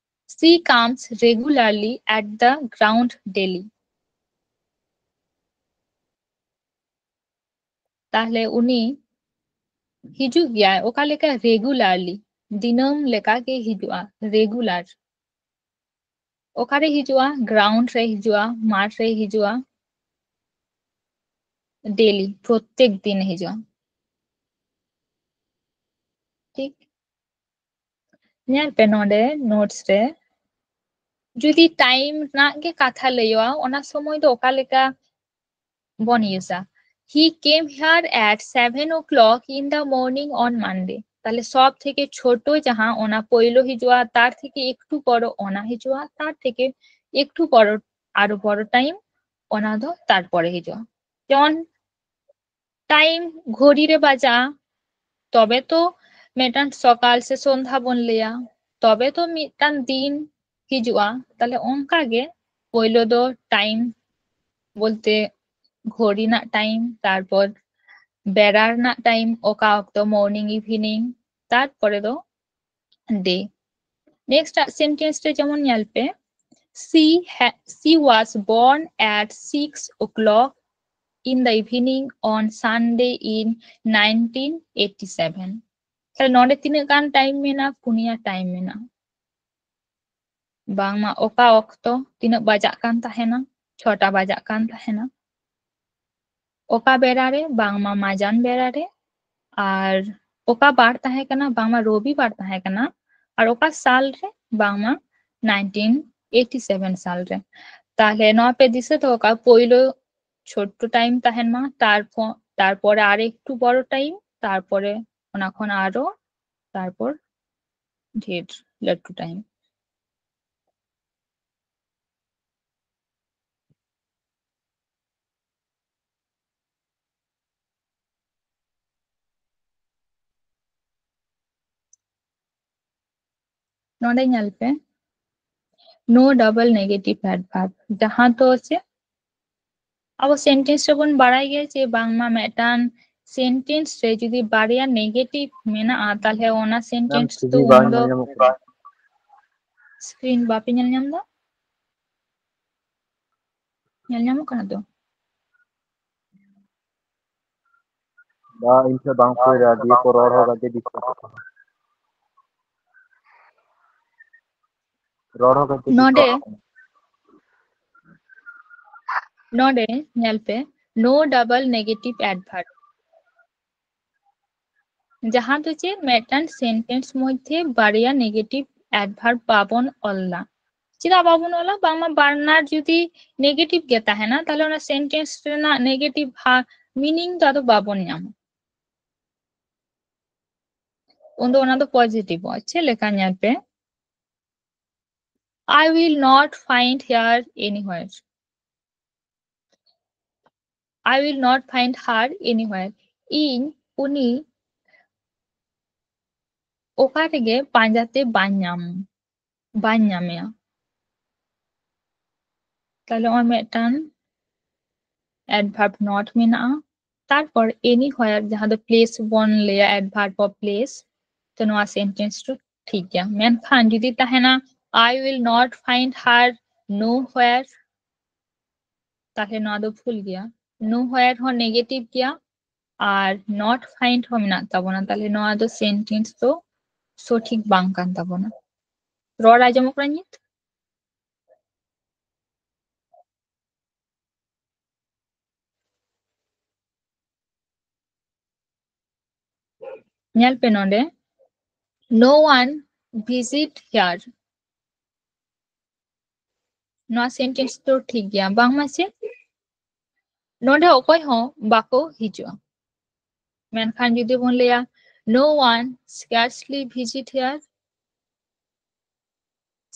she comes regularly at the ground daily. ᱛᱟᱦᱞᱮ ᱩᱱᱤ ᱦᱤᱡᱩᱜ ᱜᱮᱭᱟᱭ᱾ ᱚᱠᱟ ᱞᱮᱠᱟ? Regularly, ᱫᱤᱱᱟᱹᱢ ᱞᱮᱠᱟ ᱜᱮ ᱦᱤᱡᱩᱜᱼᱟ, regular᱾ ᱚᱠᱟᱨᱮ ᱦᱤᱡᱩᱜᱼᱟ? Ground ᱨᱮ ᱦᱤᱡᱩᱜᱼᱟ, ᱢᱟᱴᱷ ᱨᱮ ᱦᱤᱡᱩᱜᱼᱟ, daily, ᱯᱨᱚᱛᱮᱠ ᱫᱤᱱ ᱦᱤᱡᱩᱜᱼᱟ᱾ ᱴᱷᱤᱠ, ᱧᱮᱞ ᱯᱮ ᱱᱚᱰᱮ notes ᱨᱮ, ᱡᱩᱫᱤ time ᱨᱮᱱᱟᱜ ᱜᱮ ᱠᱟᱛᱷᱟ ᱞᱟᱹᱭᱚᱜᱼᱟ, ᱚᱱᱟ ᱥᱚᱢᱚᱭ ᱫᱚ ᱚᱠᱟ ᱞᱮᱠᱟ ᱵᱚᱱ ᱤᱭᱩᱡᱟ? He came here at seven o'clock in the morning on Monday. ᱛᱟᱦᱞᱮ ᱥᱚᱵ ᱛᱷᱮᱠᱮ ᱪᱷᱳᱴᱳ ᱡᱟᱦᱟᱸ, ᱚᱱᱟ ᱯᱳᱭᱞᱳ ᱦᱤᱡᱩᱜᱼᱟ, ᱛᱟᱨ ᱛᱷᱮᱠᱮ ᱮᱠᱴᱩ ᱵᱚᱲᱚ ᱚᱱᱟ ᱦᱤᱡᱩᱜᱼᱟ, ᱛᱟᱨ ᱛᱷᱮᱠᱮ ᱮᱠᱴᱩ ᱵᱚᱲᱚ, ᱟᱨᱚ ᱵᱚᱲᱚ time, ᱚᱱᱟ ᱫᱚ ᱛᱟᱨᱯᱚᱨᱮ ᱦᱤᱡᱩᱜᱼᱟ᱾ ᱡᱮᱢᱚᱱ time ᱜᱷᱚᱲᱤ ᱨᱮ ᱵᱟᱡᱟᱜᱼᱟ, ᱛᱚᱵᱮ ᱛᱚ ᱢᱤᱫᱴᱟᱝ ᱥᱚᱠᱟᱞ ᱥᱮ ᱥᱚᱱᱫᱷᱟ ᱵᱚᱱ ᱞᱟᱹᱭᱟ, ᱛᱚᱵᱮ ᱛᱚ ᱢᱤᱫᱴᱟᱝ ᱫᱤᱱ ᱦᱤᱡᱩᱜᱼᱟ᱾ ᱛᱟᱦᱞᱮ ᱚᱱᱠᱟ ᱜᱮ ᱯᱳᱭᱞᱳ ᱫᱚ ᱴᱟᱭᱤᱢ ᱵᱚᱞᱛᱮ ᱜᱷᱚᱲᱤ ᱨᱮᱱᱟᱜ ᱴᱟᱭᱤᱢ, ᱛᱟᱨᱯᱚᱨ ᱵᱮᱲᱟ ᱨᱮᱱᱟᱜ ᱴᱟᱭᱤᱢ, ᱚᱠᱟ ᱚᱠᱛᱚ morning evening, ᱛᱟᱨᱯᱚᱨᱮ ᱫᱚ day᱾ Next ᱟᱜ sentence ᱨᱮ ᱡᱮᱢᱚᱱ ᱧᱮᱞ ᱯᱮ, she ha- she was born at six o'clock in the evening on Sunday in nineteen eighty seven. ᱛᱟᱦᱞᱮ ᱱᱚᱰᱮ ᱛᱤᱱᱟᱹᱜ ᱜᱟᱱ ᱴᱟᱭᱤᱢ ᱢᱮᱱᱟᱜᱼᱟ? ᱯᱩᱱᱭᱟ ᱴᱟᱭᱤᱢ ᱢᱮᱱᱟᱜᱼᱟ᱾ ᱵᱟᱝᱢᱟ ᱚᱠᱟ ᱚᱠᱛᱚ ᱛᱤᱱᱟᱹᱜ ᱵᱟᱡᱟᱜ ᱠᱟᱱ ᱛᱟᱦᱮᱱᱟ? ᱪᱷᱚᱴᱟ ᱵᱟᱡᱟᱜ ᱠᱟᱱ ᱛᱟᱦᱮᱱᱟ᱾ ᱚᱠᱟ ᱵᱮᱲᱟ ᱨᱮ? ᱵᱟᱝᱢᱟ ᱢᱟᱡᱟᱱ ᱵᱮᱲᱟ ᱨᱮ᱾ ᱟᱨ ᱚᱠᱟ ᱵᱟᱨ ᱛᱟᱦᱮᱸ ᱠᱟᱱᱟ? ᱵᱟᱝᱢᱟ ᱨᱚᱵᱤᱵᱟᱨ ᱛᱟᱦᱮᱸ ᱠᱟᱱᱟ᱾ ᱟᱨ ᱚᱠᱟ ᱥᱟᱞ ᱨᱮ? ᱵᱟᱝᱢᱟ nineteen eighty seven ᱥᱟᱞ ᱨᱮ᱾ ᱛᱟᱦᱞᱮ ᱱᱚᱣᱟ ᱯᱮ ᱫᱤᱥᱟᱹ ᱫᱚᱦᱚ ᱠᱟᱜᱼᱟ, ᱯᱳᱭᱞᱳ ᱪᱷᱳᱴᱴᱳ ᱴᱟᱭᱤᱢ ᱛᱟᱦᱮᱱ ᱢᱟ, ᱛᱟᱨᱯᱚᱨ ᱛᱟᱨᱯᱚᱨᱮ ᱟᱨ ᱮᱠᱴᱩ ᱵᱚᱲ ᱴᱟᱭᱤᱢ, ᱛᱟᱨᱯᱚᱨᱮ ᱚᱱᱟ ᱠᱷᱚᱱ ᱟᱨᱚ, ᱛᱟᱨᱯᱚᱨ ᱰᱷᱮᱨ ᱞᱟᱹᱴᱩ ᱴᱟᱭᱤᱢ᱾ ᱱᱚᱰᱮ ᱧᱮᱞ ᱯᱮ, no double negative adverb, ᱡᱟᱦᱟᱸ ᱫᱚ ᱪᱮᱫ, ᱟᱵᱚ ᱥᱮᱱᱴᱮᱱᱥ ᱨᱮᱵᱚᱱ ᱵᱟᱲᱟᱭ ᱜᱮᱭᱟ ᱡᱮ ᱵᱟᱝᱢᱟ ᱢᱤᱫᱴᱟᱝ ᱥᱮᱱᱴᱮᱱᱥ ᱨᱮ ᱡᱩᱫᱤ ᱵᱟᱨᱭᱟ ᱱᱮᱜᱮᱴᱤᱵᱷ ᱢᱮᱱᱟᱜᱼᱟ, ᱛᱟᱦᱞᱮ ᱚᱱᱟ ᱥᱮᱱᱴᱮᱱᱥ ᱫᱚ ᱩᱱᱫᱚ ᱥᱠᱨᱤᱱ ᱵᱟᱯᱮ ᱧᱮᱞ ᱧᱟᱢ ᱮᱫᱟ? ᱧᱮᱞ ᱧᱟᱢᱚᱜ ᱠᱟᱱᱟ ᱛᱚ? ᱵᱟ, ᱤᱧ ᱴᱷᱮᱱ ᱵᱟᱝ ᱯᱩᱨᱟᱹ, ᱫᱤᱭᱮ ᱯᱚᱨ ᱨᱚᱲ ᱦᱚᱸ ᱜᱟᱛᱮ ᱰᱤᱥᱴᱟᱵᱚᱜ ᱠᱟᱱᱟ᱾ ᱨᱚᱲ ᱦᱚᱸ ᱠᱟᱹᱴᱤᱡ ᱱᱚᱰᱮ, ᱰᱤᱥᱴᱟᱵᱚᱜ ᱠᱟᱱᱟ᱾ ᱱᱚᱰᱮ ᱧᱮᱞ ᱯᱮ, no double negative adverb᱾ ᱡᱟᱦᱟᱸ ᱫᱚ ᱪᱮᱫ, ᱢᱤᱫᱴᱟᱝ ᱥᱮᱱᱴᱮᱱᱥ ᱢᱚᱫᱽᱫᱷᱮ ᱵᱟᱨᱭᱟ ᱱᱮᱜᱮᱴᱤᱵᱷ ᱮᱰᱵᱷᱟᱨᱵ ᱵᱟᱵᱚᱱ ᱚᱞᱟ᱾ ᱪᱮᱫᱟᱜ ᱵᱟᱵᱚᱱ ᱚᱞᱟ? ᱵᱟᱝᱢᱟ ᱵᱟᱱᱟᱨ ᱡᱩᱫᱤ ᱱᱮᱜᱮᱴᱤᱵᱷ ᱜᱮ ᱛᱟᱦᱮᱱᱟ, ᱛᱟᱦᱞᱮ ᱚᱱᱟ ᱥᱮᱱᱴᱮᱱᱥ ᱨᱮᱱᱟᱜ ᱱᱮᱜᱮᱴᱤᱵᱷ ᱢᱤᱱᱤᱝ ᱫᱚ ᱟᱫᱚ ᱵᱟᱵᱚᱱ ᱧᱟᱢᱟ᱾ ᱩᱱᱫᱚ ᱚᱱᱟ ᱫᱚ ᱯᱚᱡᱤᱴᱤᱵᱷᱚᱜᱼᱟ᱾ ᱪᱮᱫ ᱞᱮᱠᱟ? ᱧᱮᱞ ᱯᱮ, I will not find her anywhere. I will not find her anywhere. ᱤᱧ ᱩᱱᱤ ᱚᱠᱟ ᱨᱮᱜᱮ ᱯᱟᱸᱡᱟᱛᱮ ᱵᱟᱹᱧ ᱧᱟᱢ ᱵᱟᱹᱧ ᱧᱟᱢᱮᱭᱟ᱾ ᱛᱟᱦᱞᱮ ᱱᱚᱜᱼᱚᱭ ᱢᱤᱫᱴᱟᱝ adverb not ᱢᱮᱱᱟᱜᱼᱟ᱾ ᱛᱟᱨᱯᱚᱨ anywhere, ᱡᱟᱦᱟᱸ ᱫᱚ place ᱵᱚᱱ ᱞᱟᱹᱭᱟ, adverb of place, ᱛᱚ ᱱᱚᱣᱟ sentence ᱫᱚ ᱴᱷᱤᱠ ᱜᱮᱭᱟ᱾ ᱢᱮᱱᱠᱷᱟᱱ ᱡᱩᱫᱤ ᱛᱟᱦᱮᱱᱟ, I will not find her nowhere, ᱛᱟᱦᱞᱮ ᱱᱚᱣᱟ ᱫᱚ ᱵᱷᱩᱞ ᱜᱮᱭᱟ᱾ Nowhere ᱦᱚᱸ negative ᱜᱮᱭᱟ, ᱟᱨ not find ᱦᱚᱸ ᱢᱮᱱᱟᱜ ᱛᱟᱵᱚᱱᱟ᱾ ᱛᱟᱦᱞᱮ ᱱᱚᱣᱟ ᱫᱚ sentence ᱫᱚ ᱥᱚᱴᱷᱤᱠ ᱵᱟᱝ ᱠᱟᱱ ᱛᱟᱵᱚᱱᱟ᱾ ᱨᱚᱲ ᱟᱸᱡᱚᱢᱚᱜ ᱠᱟᱱᱟ ᱱᱤᱛ? ᱧᱮᱞ ᱯᱮ ᱱᱚᱰᱮ, no one visit here᱾ ᱱᱚᱣᱟ sentence ᱫᱚ ᱴᱷᱤᱠ ᱜᱮᱭᱟ, ᱵᱟᱝᱢᱟ ᱪᱮᱫ? ᱱᱚᱰᱮ ᱚᱠᱚᱭ ᱦᱚᱸ ᱵᱟᱠᱚ ᱦᱤᱡᱩᱜᱼᱟ᱾ ᱢᱮᱱᱠᱷᱟᱱ ᱡᱩᱫᱤ ᱵᱚᱱ ᱞᱟᱹᱭᱟ, no one scarcely visit here,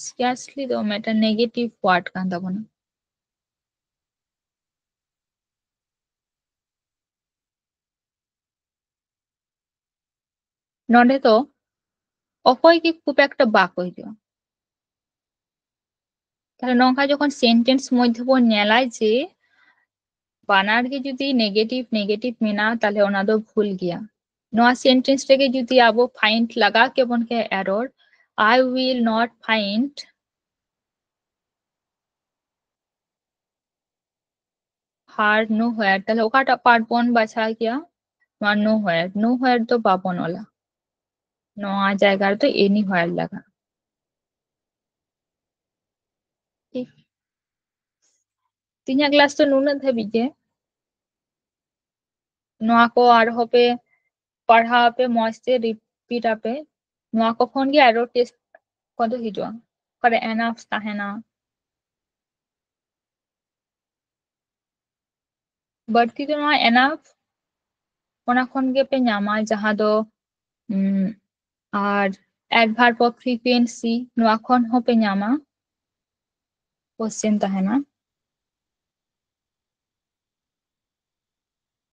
scarcely ᱫᱚ ᱢᱤᱫᱴᱟᱝ negative word ᱠᱟᱱ ᱛᱟᱵᱚᱱᱟ᱾ ᱱᱚᱰᱮ ᱫᱚ ᱚᱠᱚᱭ ᱜᱮ ᱠᱷᱩᱵ ᱮᱠᱴᱟ ᱵᱟᱠᱚ ᱦᱤᱡᱩᱜᱼᱟ᱾ ᱛᱟᱦᱞᱮ ᱱᱚᱝᱠᱟ ᱡᱚᱠᱷᱚᱱ sentence ᱢᱚᱫᱽᱫᱷᱮ ᱵᱚᱱ ᱧᱮᱞᱟ ᱡᱮ ᱵᱟᱱᱟᱨ ᱜᱮ ᱡᱩᱫᱤ negative negative ᱢᱮᱱᱟᱜᱼᱟ, ᱛᱟᱦᱞᱮ ᱚᱱᱟ ᱫᱚ ᱵᱷᱩᱞ ᱜᱮᱭᱟ᱾ ᱱᱚᱣᱟ sentence ᱨᱮᱜᱮ ᱡᱩᱫᱤ ᱟᱵᱚ find ᱞᱟᱜᱟᱣ ᱠᱮᱵᱚᱱ ᱠᱮ error, I will not find her nowhere, ᱛᱟᱦᱞᱮ ᱚᱠᱟᱴᱟᱜ part ᱵᱚᱱ ᱵᱟᱪᱷᱟᱣ ᱠᱮᱭᱟ? ᱱᱚᱣᱟ nowhere, nowhere ᱫᱚ ᱵᱟᱵᱚᱱ ᱚᱞᱟ, ᱱᱚᱣᱟ ᱡᱟᱭᱜᱟ ᱨᱮᱫᱚ anywhere ᱞᱟᱜᱟᱜᱼᱟ᱾ ᱴᱷᱤᱠ, ᱛᱮᱦᱮᱧᱟᱜ class ᱫᱚ ᱱᱩᱱᱟᱹᱜ ᱫᱷᱟᱹᱵᱤᱡ ᱜᱮ᱾ ᱱᱚᱣᱟ ᱠᱚ ᱟᱨᱦᱚᱸ ᱯᱮ ᱯᱟᱲᱦᱟᱣ ᱟᱯᱮ, ᱢᱚᱸᱡᱽ ᱛᱮ repeat ᱟᱯᱮ᱾ ᱱᱚᱣᱟ ᱠᱚ ᱠᱷᱚᱱ ᱜᱮ ᱟᱨᱚ test ᱠᱚᱫᱚ ᱦᱤᱡᱩᱜᱼᱟ, ᱚᱠᱟᱨᱮ enough ᱛᱟᱦᱮᱱᱟ᱾ ᱵᱟᱹᱲᱛᱤ ᱫᱚ ᱱᱚᱣᱟ enough, ᱚᱱᱟ ᱠᱷᱚᱱ ᱜᱮᱯᱮ ᱧᱟᱢᱟ, ᱡᱟᱦᱟᱸ ᱫᱚ, ᱩᱢ, ᱟᱨ adverb of frequency, ᱱᱚᱣᱟ ᱠᱷᱚᱱ ᱦᱚᱸᱯᱮ ᱧᱟᱢᱟ question ᱛᱟᱦᱮᱱᱟ᱾